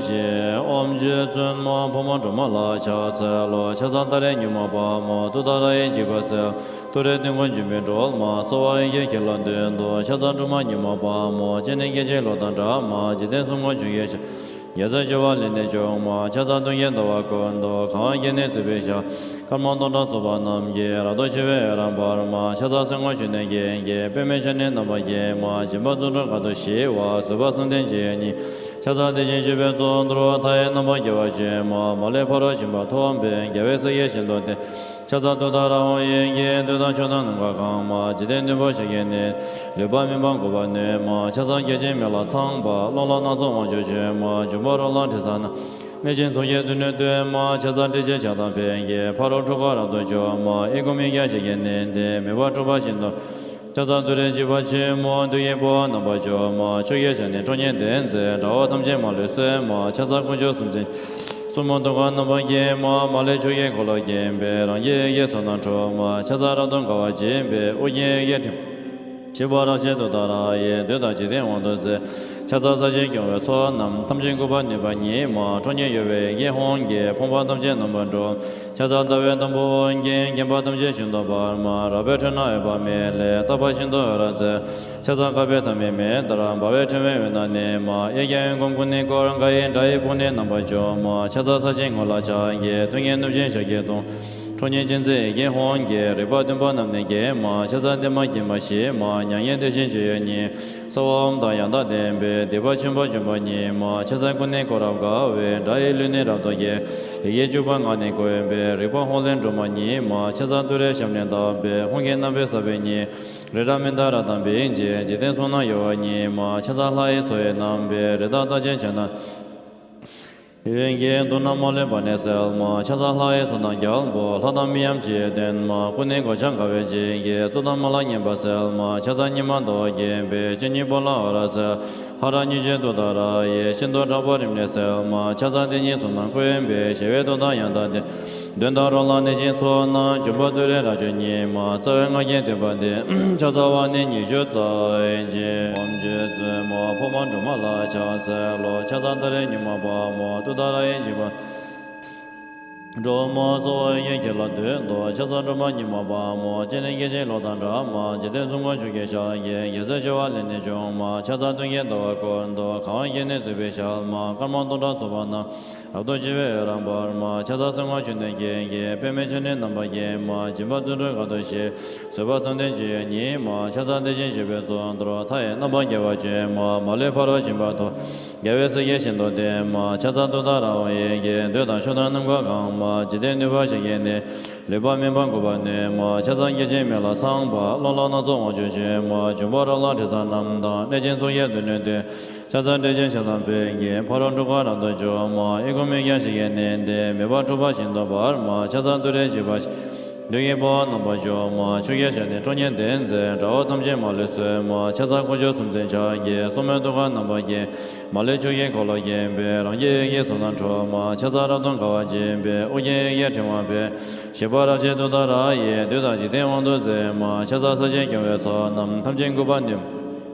བཞི། ཨོཾ་རྗེ་བཙུན་མ་ཕོ་མོ་སྒྲོལ་མ་ལ་ཕྱག་འཚལ་ལོ། ཕྱག་འཚལ་ཏཱ་རེ་སྙིང་པོ་དཔའ་མོ། ཏུཏྟཱ་ར་ཡི་འཇིགས་པ་སེལ། ཏུ་རེ་ཏུ་མགོན་འཇིགས་མེད་སྒྲོལ་མ། གསོལ་བ་ཡི་གེ་ཁྱེད་ལ་འདུད་དོ། ཕྱག་འཚལ་སྒྲོལ་མ་སྙིང་པོ་དཔའ་མོ། སྤྱན་ནི་སྐད་ཅིག་གློག་དང་འདྲ་མ། འཇིག་རྟེན་གསུམ་མགོན་ཆུ་སྐྱེས་ཞལ། རྒྱལ་སྲས་བྱེ་བ་ལས་ནི་བྱུང་མ། ཕྱག་འཚལ་གདོན་བགེགས་བདག་ཀུན་སྡུད། གང་བགེགས་ནི་གཙོ་བོའི་ཞལ། དཀར་དམར་སྟོང་ཕྲག་ཚོགས་པ་རྣམས་ཀྱིས། རབ་ཏུ་ཕྱེ་བའི་འོད་རབ་འབར་མ། ཕྱག་འཚལ་སེམས་དཔའ་མཆོད་རྟེན་རྒྱན་གྱིས། པདྨས་ཕྱེ་ནས་རྣམ་པར་བརྒྱན་མ། སྦྱིན་པ་བརྩོན་འགྲུས་དཀའ་ཐུབ་ཞི་བ། བཟོད་པ་བསམ་གཏན་སྤྱོད་ཡུལ་ཉིད། ཕྱག་འཚལ་དེ་བཞིན་གཤེགས་པའི་གཙུག་ཏོར། མཐའ་ཡས་རྣམ་པར་རྒྱལ་བ་སྤྱན་མ། མ་ལུས་ཕ་རོལ་ཕྱིན་པ་ཐོབ་པའི། རྒྱལ་བའི་སྲས་ཀྱིས་ཤིན་ཏུ་བསྟེན། ཕྱག་འཚལ་ཏུཏྟཱ་ར་ཧཱུྃ་ཡི་གེས། འདོད་དང་ཕྱོགས་དང་ནམ་མཁའ་གང་མ། འཇིག་རྟེན་བདུན་པོ་ཞབས་ཀྱིས་མནན། ལུས་པ་སྨིན་པ་འགུགས་པར་ནུས་མ། ཕྱག་འཚལ་རྒྱ་ཆེན་མི་ལ་ཚངས་པ། ཀློང་ལ་སྣ་ཚོགས་དབང་ཕྱུག་མཆོད་མ། འབྱུང་པོ་རོ་ལངས་དྲི་ཟ་རྣམས། གནོད་སྦྱིན་ཚོགས་ཀྱིས་མདུན་ནས་བསྟོད་མ། ཕྱག་འཚལ་ཏྲཊ་ཅེས་བྱ་དང་ཕཊ་ཀྱིས། ཕ་རོལ་འཁྲུལ་འཁོར་རབ་ཏུ་འཇོམས་མ། ཨེ་ཀོ་མི་ཡ་ཞབས་ཀྱིས་མནན་ཏེ། མེ་འབར་འཁྲུག་པ་ཤིན་ཏུ། ཕྱག་འཚལ་ཏུ་རེ་འཇིགས་པ་ཆེན་མོ། བདུད་ཀྱི་དཔའ་བོ་རྣམ་པར་འཇོམས་མ། ཆུ་སྐྱེས་ཞལ་ནི་ཁྲོ་གཉེར་ལྡན་མཛད། དགྲ་བོ་ཐམས་ཅད་མ་ལུས་གསོད་མ། ཕྱག་འཚལ་དཀོན་མཆོག་གསུམ་མཚོན། གསུམ་པོ་ཐུགས་ཀར་རྣམ་པར་བརྒྱན་མ། མ་ལུས་ཕྱོགས་ཀྱི་འཁོར་ལོས་བརྒྱན་པའི། རང་རྒྱལ་ཡི་གེའི་ཚོགས་རྣམས་འཁྲུགས་མ། ཕྱག་འཚལ་རབ་ཏུ་དགའ་བ་སྤྱན་འདྲེན། ཨོ་རྒྱན་ཡི་གེ་ཕྲེང་། བཞད་པ་རབ་བཞད་ཏུཏྟཱ་ར་ཡིས། བདུད་དང་འཇིག་རྟེན་དབང་དུ་མཛད། ཕྱག་འཚལ་ས་གཞིར་སྐྱོང་བའི་ཚོགས་རྣམས། ཐམས་ཅད་འགུགས་པར་ནུས་པ་ཉིད་མ། ཁྲོ་གཉེར་གཡོ་བའི་ཡི་གེ་ཧཱུྃ་གིས། ཕོངས་པ་ཐམས་ཅད་རྣམ་པར་སྒྲོལ། ཕྱག་འཚལ་ཟླ་བའི་དམ་པ་ཨོ་རྒྱན། བརྒྱན་པ་ཐམས་ཅད་ཤིན་ཏུ་འབར་མ། རལ་པའི་ཁྲོད་ན་འོད་དཔག་མེད་ལས། རྟག་པ་ཤིན་ཏུ་འོད་རབ་མཛད། ཕྱག་འཚལ་དཀར་པོའི་ཟླ་མེད་མེ་ལྟར། འབར་བའི་ཕྲེང་བའི་འོད་རྣམས་མནན་མ། ཨེ་རྒྱ་ཡི་མགོན་སྐུ་ནི་ཀོ་ར་ག་ཡི། དགྲ་ཡི་དཔུང་ནི་རྣམ་པར་འཇོམས་མ། ཕྱག་འཚལ་ས་གཞིའི་ངོས་ལ་ཕྱག་རྒྱའི། མཐུ་ཉིད་གནུབས་ཤིང་ཞབས་ཀྱིས་བརྡུང་། ཁྲོ་གཉེར་ཅན་མཛད་ཡི་གེ་ཧཱུྃ་གིས། རིག་པ་བདུན་པོ་རྣམས་ནི་འགེམས་མ། ཕྱག་འཚལ་བདེ་མ་དགེ་མ་ཞི་མ། མྱ་ངན་འདས་ཞི་སྤྱོད་ཡུལ་ཉིད། གསོལ་བ་ཨོཾ་དང་ཡང་དག་ལྡན་པས། སྡིག་པ་ཆེན་པོ་འཇོམས་པ་ཉིད་མ། ཕྱག་འཚལ་སྐུ་ནི་ཀོ་ར་ག་བའི། དགྲ་ཡི་ལུས་ནི་རབ་ཏུ་འགེམས། ཡི་གེ་བཅུ་པོ་ངག་ནི་བཀོན་པས། རིག་པ་ཧཱུྃ་ལས་འགྲོ་མ་ཉིད་མ། ཕྱག་འཚལ་ཏུ་རེའི་ཞབས་ནི་བརྡབས་པས། ཧཱུྃ་གི་རྣམ་པའི་ས་བོན་ཉིད། རི་དྭགས་མནྡ་ར་དང་བིང་ཅན། འཇིག་རྟེན་གསུམ་རྣམས་གཡོ་བ་ཉིད་མ། ཕྱག་འཚལ་ལྷ་ཡི་ཚོགས་ཡི་རྣམ་པའི། རི་དྭགས་རྟགས་ཅན་ཁྱེད་རྣམས། ཡོན་གྱི་དུག་རྣམས་མ་ལུས་པ་ནི་སེལ་མ། ཕྱག་འཚལ་ལྷ་ཡི་ཚོགས་རྣམས་རྒྱལ་པོ། ལྷ་དང་མིའམ་ཅི་ཡིས་བསྟེན་མ། སྐུ་ནི་གོ་ཆ་དགའ་བའི་བརྗིད་ཀྱིས། རྩོད་དང་སྨོན་ལམ་ངན་པ་སེལ་མ། ཕྱག་འཚལ་ཉི་མ་ཟླ་བ་རྒྱས་པའི། སྤྱན་གཉིས་པོ་ལ་འོད་རབ་གསལ། ཧ་ར་གཉིས་བརྗོད་ཏུཏྟཱ་ར་ཡིས། ཤིན་ཏུ་དྲག་པོ་རིམས་ནད་སེལ་མ། ཕྱག་འཚལ་དེ་ཉིད་གསུམ་རྣམས་བཀོན་པས། ཞི་བའི་མཐུ་དང་ཡང་དག་ལྡན། གདོན་དང་རོ་ལངས་གནོད་སྦྱིན་ཚོགས་རྣམས། འཇོམས་པ་ཏུ་རེ་རབ་མཆོག་ཉིད་མ། རྩ་བའི་སྔགས་ཀྱི་བསྟོད་པ་འདི། ཕྱག་འཚལ་བ་ནི་ཉི་ཤུ་རྩ་བཞི། ཨོཾ་རྗེ་བཙུན་མ་ཕོ་མོ་སྒྲོལ་མ་ལ་ཕྱག་འཚལ་ལོ། ཕྱག་འཚལ་ཏཱ་རེ་སྙིང་པོ་དཔའ་མོ། ཏུཏྟཱ་ར་ཡི་བྱིན་པ། འགྲོ་མ་སོ་བ་ཡི་ཁྱེད་ལ་འདུད་དོ། ཕྱག་འཚལ་སྒྲོལ་མ་ཉི་མ་པདྨོ། སྤྱན་ནི་སྐད་ཅིག་གློག་དང་འདྲ་མ། འཇིག་རྟེན་གསུམ་མགོན་ཆུ་སྐྱེས་ཞལ་གྱི། རྒྱལ་སྲས་སྤྱོད་པ་ལས་ནི་བྱུང་མ། ཕྱག་འཚལ་སྟོན་ཀའི་ཟླ་བ་ཀུན་ཏུ། གང་བ་བརྒྱད་ནི་བརྩེགས་པའི་ཞལ་མ། སྐར་མ་སྟོང་ཕྲག་ཚོགས་པ་རྣམས། རབ་ཏུ་ཕྱེ་བའི་འོད་རབ་འབར་མ། ཕྱག་འཚལ་སེང་དབང་ཕྱུག་ནི་སྐད་ཀྱིས། པདྨས་ཕྱག་ནི་རྣམ་པར་བརྒྱན་མ། སྦྱིན་པ་བརྩོན་འགྲུས་དགའ་སྟོན་ཞེས། བཟོད་པ་བསམ་གཏན་ཇི་ཡོད་ཉིད་མ། ཕྱག་འཚལ་བདེ་ཆེན་བཞད་པའི་གཙུག་ཏོར། མཐའ་ཡས་རྣམ་པར་རྒྱལ་བ་ཀྱེ་མ། མ་ལུས་ཕ་རོལ་ཕྱིན་པ་ཐོབ། རྒྱལ་བའི་སྲས་ཀྱིས་ཤིན་ཏུ་བསྟེན་མ། ཕྱག་འཚལ་ཏུཏྟཱ་ར་ཧཱུྃ་ཡི་གེས། འདོད་དང་ཕྱོགས་དང་རྣམ་ཀུན་གང་མ། འཇིག་རྟེན་འདུས་པ་ཞིང་གི་ནི། ལུས་པ་སྨིན་པ་འགུགས་པར་ནུས་མ། ཕྱག་འཚལ་སྐྱེ་འཆི་མེ་ལྷ་ཚངས་པ། གླང་ལྷ་སྣ་ཚོགས་དབང་ཕྱུག་ཀྱེ་མ། འབྱུང་པོ་རོ་ལངས་དྲི་ཟ་རྣམས་དང་། གནོད་སྦྱིན་ཚོགས་ཀྱིས་སྡུག་བསྔལ་འདོད། ཕྱག་འཚལ་ཏྲཊ་ཅེས་བྱ་རྣམས་ཕཊ་ཀྱིས། ཕ་རོལ་འཁྲུལ་འཁོར་རབ་ཏུ་འཇོམས་མ། གཡས་བསྐུམ་མོས་བརྐྱང་ཞིང་གི་ནི་འདི། མེ་འབར་འཁྲུགས་པ་ཤིན་ཏུ་འབར་མ། ཕྱག་འཚལ་ཏུ་རེ་འཇིགས་པ་བདུད་ཀྱི་དཔའ་བོ་རྣམ་པར་འཇོམས་མ། ཆུ་སྐྱེས་ཞལ་ནི་ཁྲོ་གཉེར་ལྡན་མཛད། དགྲ་བོ་ཐམས་ཅད་མ་ལུས་གསོད་མ། ཕྱག་འཚལ་དཀོན་མཆོག་གསུམ་མཚོན་ཕྱག་རྒྱའི། སོར་མོས་ཐུགས་ཀར་རྣམ་པར་བརྒྱན། མ་ལུས་ཕྱོགས་ཀྱི་འཁོར་ལོས་བརྒྱན་པའི། རང་གི་ཡི་གེས་གཟུགས་རྣམས་འཁྲུགས་མ། ཕྱག་འཚལ་རབ་ཏུ་དགའ་བ་འཇིགས་པའི། ཨོ་རྒྱན་ཡི་གེས་ཕྲེང་བ་འཕེན། བཞད་པ་རབ་བཞད་ཏུཏྟཱ་ར་ཡིས། བདུད་དང་འཇིག་རྟེན་དབང་དུ་མཛད་མ། ཕྱག་འཚལ་ས་གཞིའི་སྐྱོང་བའི་ཚོགས་རྣམས། ཐམས་ཅད་འགུགས་པར་ནུས།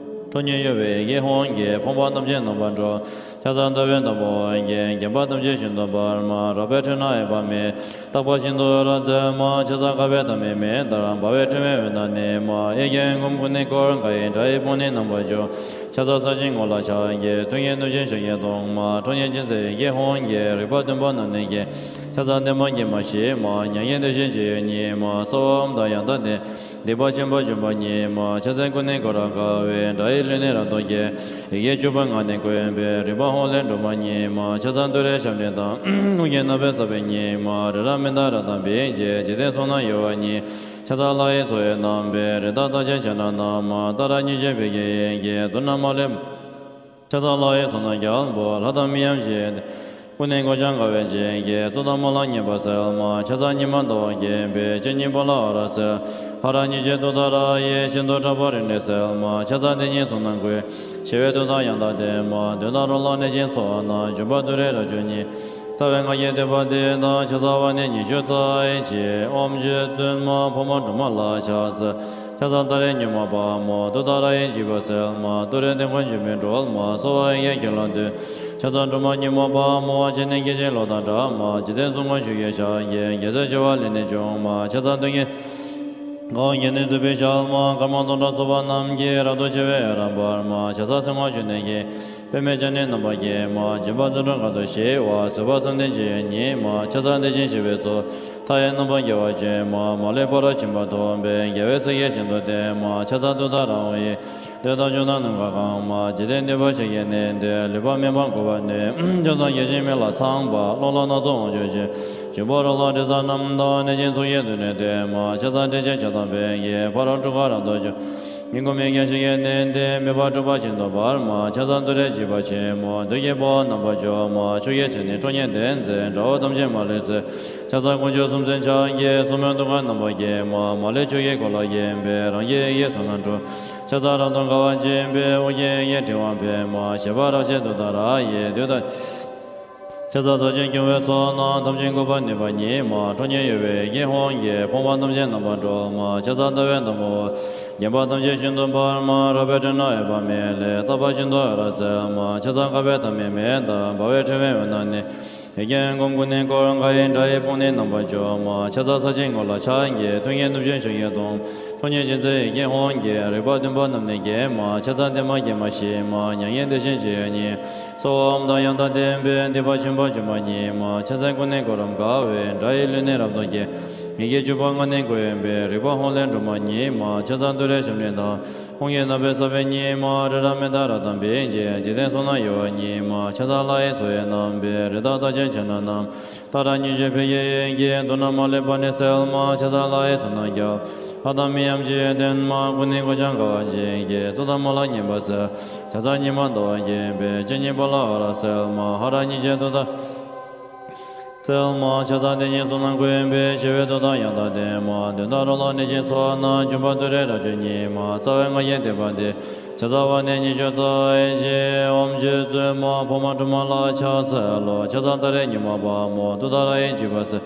ཁྲོ་གཉེར་གཡོ་བའི་ཡི་གེས་ཧཱུྃ་གིས། ཕོངས་པ་རྣམས་ཀྱི་རྣམ་པར་འགྲོ། ཕྱག་འཚལ་ཟླ་བའི་ཟླ་བ་ཨོ་རྒྱན། བརྒྱན་པ་ཐམས་ཅད་ཤིན་ཏུ་འབར་མ། རལ་པའི་ཁྲོད་ན་ཡོད་པ་མེ། རྟག་པ་ཤིན་ཏུ་འོད་རབ་མཛད་མ། ཕྱག་འཚལ་ཁ་བའི་ཐ་མའི་མེ་ལྟར། འབར་བའི་ཕྲེང་བའི་འོད་སྣང་ནི་མ། གཡས་བརྐྱང་གཡོན་བསྐུམ་སྐུ་ནི་བསྐོར། དགའ་བའི་སྒྲ་ཡིས་དཔུང་ནི་རྣམ་པར་འཇོམས། ཕྱག་འཚལ་ས་གཞིའི་ངོས་ལ་ཕྱག་རྒྱའི། ཐུགས་ཀྱི་གནོད་སྦྱིན་ཞལ་གྱི་གདོང་མ། ཁྲོ་གཉེར་ཅན་མཛད་ཡི་གེས་ཧཱུྃ་གིས། རིག་པ་བདུན་པོ་རྣམས་ནི་བརྒྱན། ཕྱག་འཚལ་བདེ་མ་དགེ་མ་ཞི་མ། མྱ་ངན་འདའ་ཞིང་ཇི་ཡོད་ཉིད་མ། གསོ་བ་འམ་དང་ཡང་དག་ལྡན། སྡིག་པ་ཆེན་པོ་འཇོམས་པ་ཉིད་མ། ཕྱག་འཚལ་སྐུ་ནི་གོ་ར་དགའ་བའི། དགྲ་ཡི་ལུས་ནི་རབ་ཏུ་བརྒྱན། ཡི་གེ་བཅུ་པོ་ལྔ་ནི་བཀོད་པའི། རིག་པ་ཧཱུྃ་ལས་འབྲུ་མ་རྙེད་མ། ཕྱག་འཚལ་ཏུ་རེའི་ཞབས་ནི་དང་། ཧཱུྃ་གི་རྣམ་པའི་ས་བོན་ཉིད་མ། རི་རབ་མནྡ་ར་དང་བིང་བཅས། འཇིག་རྟེན་གསུམ་རྣམས་གཡོ་བ་ཉིད། ཕྱག་འཚལ་ལྷ་ཡི་ཚོགས་ཡི་རྣམ་པའི། རི་དྭགས་རྟགས་ཅན་བྱ་རྣམས་རྣམས་མ། ཏཱ་ར་གཉིས་བརྗོད་ཕཊ་ཀྱི་ཡི་གེས། མདུན་ན་མ་ལུས། ཕྱག་འཚལ་ལྷ་ཡི་ཚོགས་རྣམས་རྒྱལ་པོ། ལྷ་དང་མི་འམ་ཅི་ཡིས་བསྟེན། སྐུ་ནི་གོ་ཆ་དགའ་བས་བརྒྱན་གྱི། གཙུག་དང་སྨོན་ལམ་བརྙེས་པ་སེལ་མ། ཕྱག་འཚལ་ཉི་མ་ཟླ་བ་བརྒྱན་པའི། སྤྱན་གཉིས་པོ་ལ་འོད་རབ་གསལ། ཧ་ར་གཉིས་བརྗོད་ཏུཏྟཱ་ར་ཡིས། ཤིན་ཏུ་ཕྲག་པ་རིམས་ནད་སེལ་མ། ཕྱག་འཚལ་དེ་ཉིད་གཟུགས་རྣམས་ཀུན། ཞི་བའི་མཐུ་དང་ཡང་དག་ལྡན་མ། གདོན་དང་རོ་ལངས་གནོད་སྦྱིན་ཚོགས་རྣམས། འཇོམས་པ་ཏུ་རེ་རབ་འབྱུང་ཉིད། རྩ་བའི་སྔགས་ཀྱི་བསྟོད་པ་འདི་དང་། ཕྱག་འཚལ་བ་ནི་ཉི་ཤུ་རྩ་གཅིག་ཨོཾ་རྗེ་བཙུན་མ་འཕགས་མ་སྒྲོལ་མ་ལ་ཕྱག་འཚལ། ཕྱག་འཚལ་ཏཱ་རེ་མྱུར་མ་དཔའ་མོ། ཏུཏྟཱ་ར་ཡིས་འཇིགས་པ་སེལ་མ། ཏུ་རེ་དེད་དཔོན་འཇིགས་མེད་སྒྲོལ་མ། གསོ་བ་ཡི་གེས་ཁྱེད་ལ་འདུད། ཕྱག་འཚལ་སྒྲོལ་མ་མྱུར་མ་དཔའ་མོ། སྤྱན་ནི་སྐད་ཅིག་གློག་དང་འདྲ་མ། འཇིག་རྟེན་གསུམ་མགོན་ཆུ་སྐྱེས་ཞལ་གྱི། རྒྱལ་སྲས་སྤྱོད་པ་ལས་ནི་བྱུང་མ། ཕྱག་འཚལ་སྟོན་ཀའི། གང་བ་བརྒྱད་ནི་བརྩེགས་པའི་ཞལ་མ། སྐར་མ་སྟོང་ཕྲག་ཚོགས་པ་རྣམས་ཀྱིས། རབ་ཏུ་ཕྱེ་བའི་འོད་རབ་འབར་མ། ཕྱག་འཚལ་སེང་དབང་ཕྱུག་ནི་སྐད། པདྨས་ཕྱག་ནི་རྣམ་པར་བརྒྱན་མ། སྦྱིན་པ་བརྩོན་འགྲུས་དགའ་སྟོན་ཞི་བ། བཟོད་པ་བསམ་གཏན་ཇི་ཡོད་ཉིད་མ། ཕྱག་འཚལ་བདེ་ཆེན་བཞད་པའི་གཙུག། མཐའ་ཡས་རྣམ་པར་རྒྱལ་བ་ཀྱེ་མ། མ་ལུས་ཕ་རོལ་ཕྱིན་པ་ཐོབ་པའི། རྒྱལ་བའི་སྲས་ཀྱིས་ཤིན་ཏུ་བསྟེན་མ། ཕྱག་འཚལ་ཏུཏྟཱ་ར་ཧཱུྃ་ཡིས། འདོད་དང་ཕྱོགས་དང་རྣམ་ཀུན་གང་མ། འཇིག་རྟེན་འདུས་པ་ཞིང་གི་ནི་འདི། ལུས་པ་སྨིན་པ་འགུགས་པར་ནུས། ཕྱག་འཚལ་སྐྱེ་འཆི་མེ་ལྷ་ཚངས་པ། གླང་ལྷ་སྣ་ཚོགས་དབང་ཕྱུག་ཀྱེ། འབྱུང་པོ་རོ་ལངས་དྲི་ཟ་རྣམས་དང་། གནོད་སྦྱིན་ཚོགས་ཀྱིས་སྡུག་བསྔལ་འདོད་མ། ཕྱག་འཚལ་ཏྲཊ་ཅེས་བྱ་རྣམས་ཕཊ་ཀྱིས། ཕ་རོལ་འཁྲུལ་འཁོར་རབ་ཏུ་འཇོམས། གཡས་བསྐུམ་མོས་བརྐྱང་ཞིང་གི་ནི་འདི། མེ་འབར་འཁྲུགས་པ་ཤིན་ཏུ་འབར་མ། ཕྱག་འཚལ་ཏུ་རེ་འཇིགས་པ་ཆེན་མོ། བདུད་ཀྱི་དཔའ་བོ་རྣམ་པར་འཇོམས་མ། ཆུ་སྐྱེས་ཞལ་ནི་ཁྲོ་གཉེར་ལྡན་མཛད། དགྲ་བོ་ཐམས་ཅད་མ་ལུས་གསོད། ཕྱག་འཚལ་དཀོན་མཆོག་གསུམ་མཚོན་ཕྱག་རྒྱའི། སོར་མོས་ཐུགས་ཀར་རྣམ་པར་བརྒྱན་མ། མ་ལུས་ཕྱོགས་ཀྱི་འཁོར་ལོས་བརྒྱན་པའི། རང་གི་ཡི་གེས་གཟུགས་རྣམས་འཁྲུགས། ཕྱག་འཚལ་རབ་ཏུ་དགའ་བ་འཇིགས་པའི། ཨོ་རྒྱན་ཡི་གེས་ཕྲེང་བ་འཕེན་མ། བཞད་པ་རབ་བཞད་ཏུཏྟཱ་ར་ཡིས། བདུད་དང་། ཕྱག་འཚལ་ས་གཞིའི་སྐྱོང་བའི་ཚོགས་རྣམས། ཐམས་ཅད་འགུགས་པར་ནུས་པ་ཉིད་མ། ཁྲོ་གཉེར་གཡོ་བའི་ཡི་གེས་ཧཱུྃ་ཡིས། ཕོངས་པ་ཐམས་ཅད་རྣམ་པར་སྒྲོལ་མ། ཕྱག་འཚལ་ཟླ་བའི་ཟླ་བ་ཨོ། བརྒྱན་པ་ཐམས་ཅད་ཤིན་ཏུ་འབར་མ། རལ་པའི་ཁྲོད་ན་ཡོད་པ་མེ་ལྷའི། རྟག་པ་ཤིན་ཏུ་འོད་རབ་གསལ་མ། ཕྱག་འཚལ་ཁ་བའི་ཐ་མའི་མེ་ལྟར། འབར་བའི་ཕྲེང་བའི་འོད་སྣང་ནི། ཡི་གེ་མགོན་པོ་ནི་བསྐོར། དགའ་བའི་སྒྲ་ཡིས་དཔུང་ནི་རྣམ་པར་འཇོམས་མ། ཕྱག་འཚལ་ས་གཞིའི་ངོས་ལ་ཕྱག་གི། ཐུགས་ཀྱི་གནོད་སྦྱིན་ཞལ་གྱི་གདོང་། ཁྲོ་གཉེར་ཅན་མཛད་ཡི་གེ་ཧཱུྃ་གིས། རིག་པ་བདུན་པོ་རྣམས་ནི་བརྒྱན་མ། ཕྱག་འཚལ་བདེ་མ་དགེ་མ་ཞི་མ། མྱ་ངན་འདའ་ཞིང་ཇི་ཡོད་ཉིད། གསོ་བའམ་དང་ཡང་དག་ལྡན་པའི། སྡིག་པ་ཆེན་པོ་འཇོམས་པ་ཉིད་མ། ཕྱག་འཚལ་སྐུ་ནི་གོ་རམ་དགའ་བའི། དགྲ་ཡི་ལུས་ནི་རབ་ཏུ་བརྒྱན། ཡི་གེ་བཅུ་པོ་ལྔ་ནི་བཀོད་པའི། རིག་པ་ཧཱུྃ་ལས་འབྲུ་མ་རྙེད་མ། ཕྱག་འཚལ་ཏུ་རེའི་ཞབས་ནི་དང་། ཧཱུྃ་ཡི་རྣམ་པའི་ས་བོན་ཉིད་མ། རི་རབ་མནྡ་ར་དང་བིང་བཅས། འཇིག་རྟེན་གསུམ་རྣམས་གཡོ་བ་ཉིད་མ། ཕྱག་འཚལ་ལྷ་ཡི་ཚོགས་ཡི་རྣམ་པའི། རི་དྭགས་རྟགས་ཅན་བྱ་རྣམས་རྣམས། ཏཱ་ར་གཉིས་བརྗོད་ཕཊ་ཀྱི་ཡི་གེས། མདུན་ན་མ་ལུས་པ་ནི་སེལ་མ། ཕྱག་འཚལ་ལྷ་ཡི་ཚོགས་རྣམས་རྒྱལ། ལྷ་དང་མི་འམ་ཅི་ཡིས་བསྟེན་མ། སྐུ་ནི་གོ་ཆ་དགའ་བ་འཇིགས་ཀྱི། གཙུག་དང་སྨོན་ལམ་བརྙེས་པ་གསལ། ཕྱག་འཚལ་ཉི་མ་ཟླ་བ་བརྒྱན་པའི། སྤྱན་གཉིས་པོ་ལ་འོད་རབ་གསལ་མ། ཧ་ར་གཉིས་བརྗོད་ཏུཏྟཱ་གསལ་མ། ཕྱག་འཚལ་དེ་ཉིད་གཟུགས་རྣམས་བཀོད་པའི། ཞི་བའི་མཐུ་དང་ཡང་དག་ལྡན་མ། གདོན་དང་རོ་ལངས་གནོད་སྦྱིན་ཚོགས་རྣམས། འཇོམས་པ་ཏུ་རེ་རབ་འབྱུང་ཉིད་མ། རྩ་བའི་སྔགས་ཀྱི་བཟླས་པ་འདི། ཕྱག་འཚལ་བ་ནི་ཉི་ཤུ་རྩ་གཅིག་ཨོཾ་རྗེ་བཙུན་མ་འཕགས་མ་སྒྲོལ་མ་ལ་ཕྱག་འཚལ་ལོ། ཕྱག་འཚལ་ཏཱ་རེ་མྱུར་མ་དཔའ་མོ། ཏུཏྟཱ་ར་ཡིས་འཇིགས་པ་སེལ།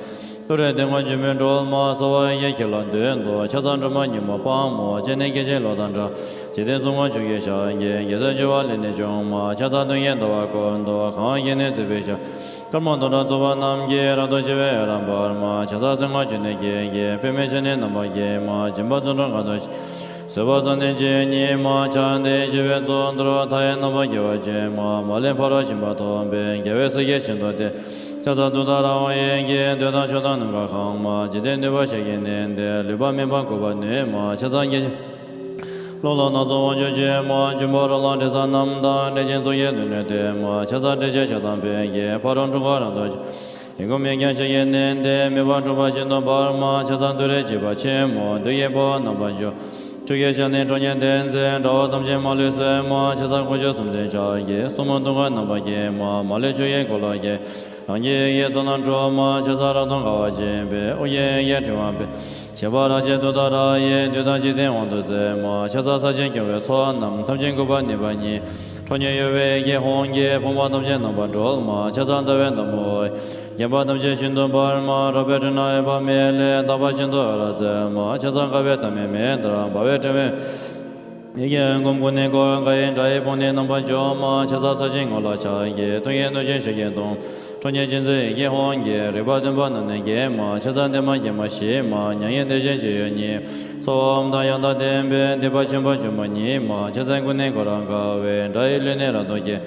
ཏུ་རེ་དེད་དཔོན་འཇིགས་མེད་སྒྲོལ་མ། གསོ་བ་ཡི་གེས་ཁྱེད་ལ་འདུད་དོ། ཕྱག་འཚལ་སྒྲོལ་མ་མྱུར་མ་དཔའ་མོ། སྤྱན་ནི་སྐད་ཅིག་གློག་དང་འདྲ། འཇིག་རྟེན་གསུམ་མགོན་ཆུ་སྐྱེས་ཞལ་གྱི། རྒྱལ་སྲས་སྤྱོད་པ་ལས་ནི་བྱུང་མ། ཕྱག་འཚལ་སྟོན་ཀའི་ཟླ་བ་ཀུན་ཏུ། གང་བ་བརྒྱད་ནི་བརྩེགས་པའི་ཞལ། ཀརྨ་དོན་གྲུབ་ཚོགས་པ་རྣམས་ཀྱིས་རབ་ཏུ་ཕྱེ་བའི་ཡ་རབས་པར་མ་ཆ་ཚང་སེམས་ཁམས་ཆོས་ནི་དགེ་རྒན་པདྨའི་ཆ་ནི་རྣམ་པ་དགེ་མ་སྦྱིན་པ་བརྩོན་འགྲུས་གང་དུ་ཤེས། བཟོད་པ་བསམ་གཏན་ཇི་སྙེད་མ་ཆགས་ཏེ་ཞི་བའི་ཚོགས་འདུར་མཐའ་ཡས་རྣམ་པར་རྒྱལ་བ་ཅན་མ་མ་ལུས་ཕ་རོལ་ཕྱིན་པ་ཐོབ་པའི་རྒྱལ་བའི་སྲས་ཀྱི་ཞིང་དུ་སྟེ། ཆ་ཚང་དུས་དང་རང་དབང་ཡིན་གྱི་འདོད་དང་ཕྱོགས་དང་ནམ་མཁའ་གང་མ་འཇིག་རྟེན་འདུས་པ་ཞིག་གི་གནས་འདིར་ལུས་པ་མེད་པར་འགུགས་པར་ནུས་མ་ཆ་ཚང་དགེ། ལོ་ལ་སྣ་ཚོགས་དབང་ཕྱུག་ཆེན་མོ་འབྱུང་པོ་རོ་ལངས་འདྲེ་ཚང་རྣམས་དང་འདྲེ་ཆེན་ཚོགས་ཀྱི་མདུན་ནས་བསྟོད་མ་ཆ་ཚང་འདྲེ་ཆེན་ཞག་དང་ཕན་གྱི་ཕ་རོལ་འཁྲུལ་འཁོར་རབ་ཏུ་ཕྱེ། ཡི་གུ་མི་འགྱངས་ཞིང་གི་གནས་འདི་མེད་པར་འཁྲུགས་པ་ཤིན་ཏུ་འབར་མ་ཆ་ཚང་དུ་རེ་བྱེད་པ་ཆེན་མོ་བདུད་ཀྱི་དཔའ་བོ་རྣམ་པར་འཇོམས། ཆུ་སྐྱེས་ཞལ་ནི་ཁྲོ་གཉེར་ལྡན་མཛད་དགྲ་བོ་ཐམས་ཅད་མ་ལུས་གསོད་མ་ཆ་ཚང་དཀོན་མཆོག་གསུམ་མཚོན་ཕྱག་རྒྱའི་སྲུ་མོ་དུང་དཀར་རྣམ་པར་རྒྱལ་མ་མ་ལུས་ཆུ་ཡི་གོ་ལ་རྒྱས། རང་གི་ཡི་གེ་ཚོགས་རྣམས་འཁྲུགས་མ་ཆ་ཚང་རབ་ཏུ་དགའ་བ་སྦྱིན་པའི་དབུ་རྒྱན་ཡི་གེ་ཕྲེང་བ་སྤེལ། བྱེད་པ་རབ་བྱེད་དུས་དང་རབ་དབྱེ་དུས་དང་འཇིག་རྟེན་དབང་དུ་མཛད་མ་ཆ་ཚང་ས་ཞིང་སྐྱོང་བའི་ཚོགས་རྣམས་ཐམས་ཅད་འགུགས་པར་ནུས་པ་ཉིད། ཁྲོ་གཉེར་གཡོ་བའི་ཡི་གེ་ཧཱུྃ་གིས་ཕོངས་པ་ཐམས་ཅད་རྣམ་པར་སྒྲོལ་མ་ཆ་ཚང་ཟླ་བའི་འདམ་བུ། བརྒྱན་པ་ཐམས་ཅད་ཤིན་ཏུ་འབར་མ་རོལ་པའི་སྤྲིན་ནག་འོད་དཔག་མེད་ལས་དག་པ་ཤིན་ཏུ་འོད་རབ་མཛད་མ་ཆ་ཚང་དགའ་བའི་མཐའ་མེད་མེ་ལྟར་འབར་བའི་ཕྲེང་བའི། ཡི་གེ་ཧོམ་ཀུན་ནས་བསྐོར། དགའ་བའི་སྒྲ་ཡིས་ཕོངས་ནས་རྣམ་པར་འཇོམས་མ་ཆ་ཚང་ས་ཞིང་ངོ་ལ་ཕྱག་རྒྱའི་སྟོང་ཉིད་གནོད་སྦྱིན་ཞལ་གྱི་གདོང་། ཁྲོ་གཉེར་ཅན་མཛད་ཡི་གེ་ཧཱུྃ་གིས་རིག་པ་བདུན་པོ་རྣམས་ནི་འགེམས་མ་ཆ་ཚང་བདེ་མ་དགེ་མ་ཞི་མ་མྱ་ངན་འདས་ཞི་ཇི་ཡོད་ཉིད། ཚོགས་དབང་དང་ཡང་དག་ལྡན་པས་བདེ་བ་ཆེན་པོ་འབྱུང་བ་ཉིད་མ་ཆ་ཚང་ཀུན་ནས་བསྐོར་རབ་དགའ་བའི་སྒྲ་ཡིས་ལུས་ནི་རབ་ཏུ་གྱེས།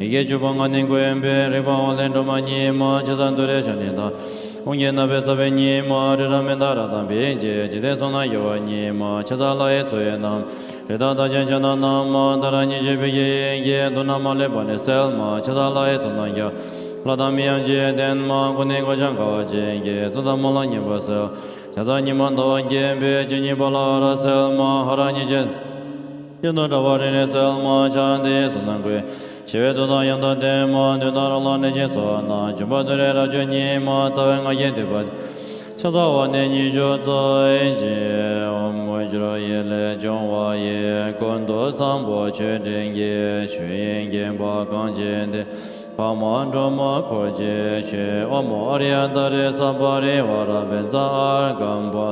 ཡི་གེ་བཅུ་པོ་ལྔ་ནི་བསྐུལ་བས་རིག་པ་དབང་ལས་འགྲོ་མ་ཉིད་མ་ཆ་ཚང་དུ་རེ་ཤ་ནི་དང་། ཧཱུྃ་གི་རྣམ་པའི་ས་བོན་ཉིད་མ་རི་རབ་མནྡ་ར་དང་བིང་རྗེ་འཇིག་རྟེན་གསུམ་རྣམས་གཡོ་བ་ཉིད་མ་ཆ་ཚང་ལྷ་ཡི་ཚོགས་དབྱིངས་རྣམས། རི་དྭགས་རྟགས་ཅན་ཕྱག་ན་བསྣམས་མ་ཏཱ་ར་གཉིས་བརྗོད་བོད་ཀྱི་ཡི་གེ་མདུན་ན་མ་ལུས་པ་ནི་གསལ་མ་ཆ་ཚང་ལྷ་ཡི་ཚོགས་རྣམས་ཀྱང་། ལྷ་དང་མི་ཡང་འཇིག་རྟེན་མ་ཀུན་ནས་གོ་ཆ་དགའ་བ་ཅན་གྱི་གཙུག་ཏོར་མ་ལ་སྙན་པར་གསོལ། ཆ་ཚང་ཉི་མ་ཟླ་བ་རྒྱས་པའི་བཅུ་གཉིས་པ་ལ་ཧ་ར་གསལ་མ་ཧ་ར་གཉིས་བརྗོད། སྟེང་དུ་དྲ་བ་རེ་རེ་གསལ་མ་ཕྱག་འདི་གསུམ་རྣམས་བཀོད། ཞི་བའི་མཐུ་དང་ཡང་དག་ལྡན་མ་བདུད་དང་རོ་ལངས་འདྲེ་ཆེན་ཚོགས་རྣམས་འཇོམས་པ་ཏུ་རེ་རབ་མཆོག་ཉིད་མ་རྩ་བའི་ང་རྒྱལ་འདུས་པ་ཆ་ཚང་བ་ནི་ཉི་ཤུ་རྩ་གཅིག་ཨོཾ་དངུལ་ཆུ་རོ་ཡི་ལས་བྱུང་བ་ཡི་ཀུན་ཏུ་བཟང་པོ་མཆོད་སྤྲིན་གྱི་ཆུ་ཡིས་བརྒྱན་པ་གངས་ཅན་ལྡན། འཕགས་མ་སྒྲོལ་མ་འཁོར་གྱི་མཆོད། ཨོཾ་ཨཱརྱ་ཏཱ་རེ་སརྦ་རི་ཝཱ་ར་བཛྲ་ཨརྒྷཾ་པ།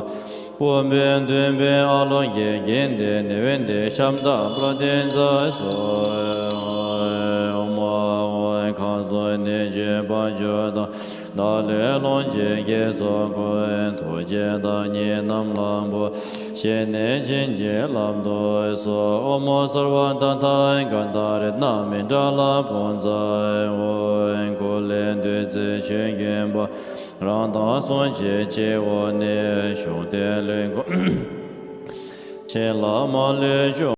པུཥྤེ་བདུན་པའི་ཨ་ལོ་གིས་བརྒྱན་ཏེ་ནི་བྷཱུ་ཏི་ཤམ་བྷ་པྲ་ཏཱིཙྪ་སྭཱ་ཧཱ། ཨོཾ་ཨཱཿཧཱུྃ་ཁམས་གསུམ་གནོད་སྦྱིན་བར་ཆད་དང་། བདག་བློས་སློང་བྱེད་དགེ་ཚོགས་ཀུན། ཐུགས་རྗེས་བདག་ཉིད་རྣམས་ལ་འབུལ། བཞེས་ནས་བྱིན་གྱིས་བརླབ་ཏུ་གསོལ། ཨོཾ་སརྦ་ད་ཐཱ་ག་ཏ་རཏྣ་མཎྜ་ལ་ཕུན་ཚོགས་འོད། སྐུ་ལས་བདུད་རྩི་ཆོས་ཀུན་འབར། རང་དང་སྲུང་བྱེད་སྤྱི་བོ་ནས། བཞུགས་ཏེ་ལུས་འགུམ་ཕྱི་ལ་མ་ལུས་སྤྱོད།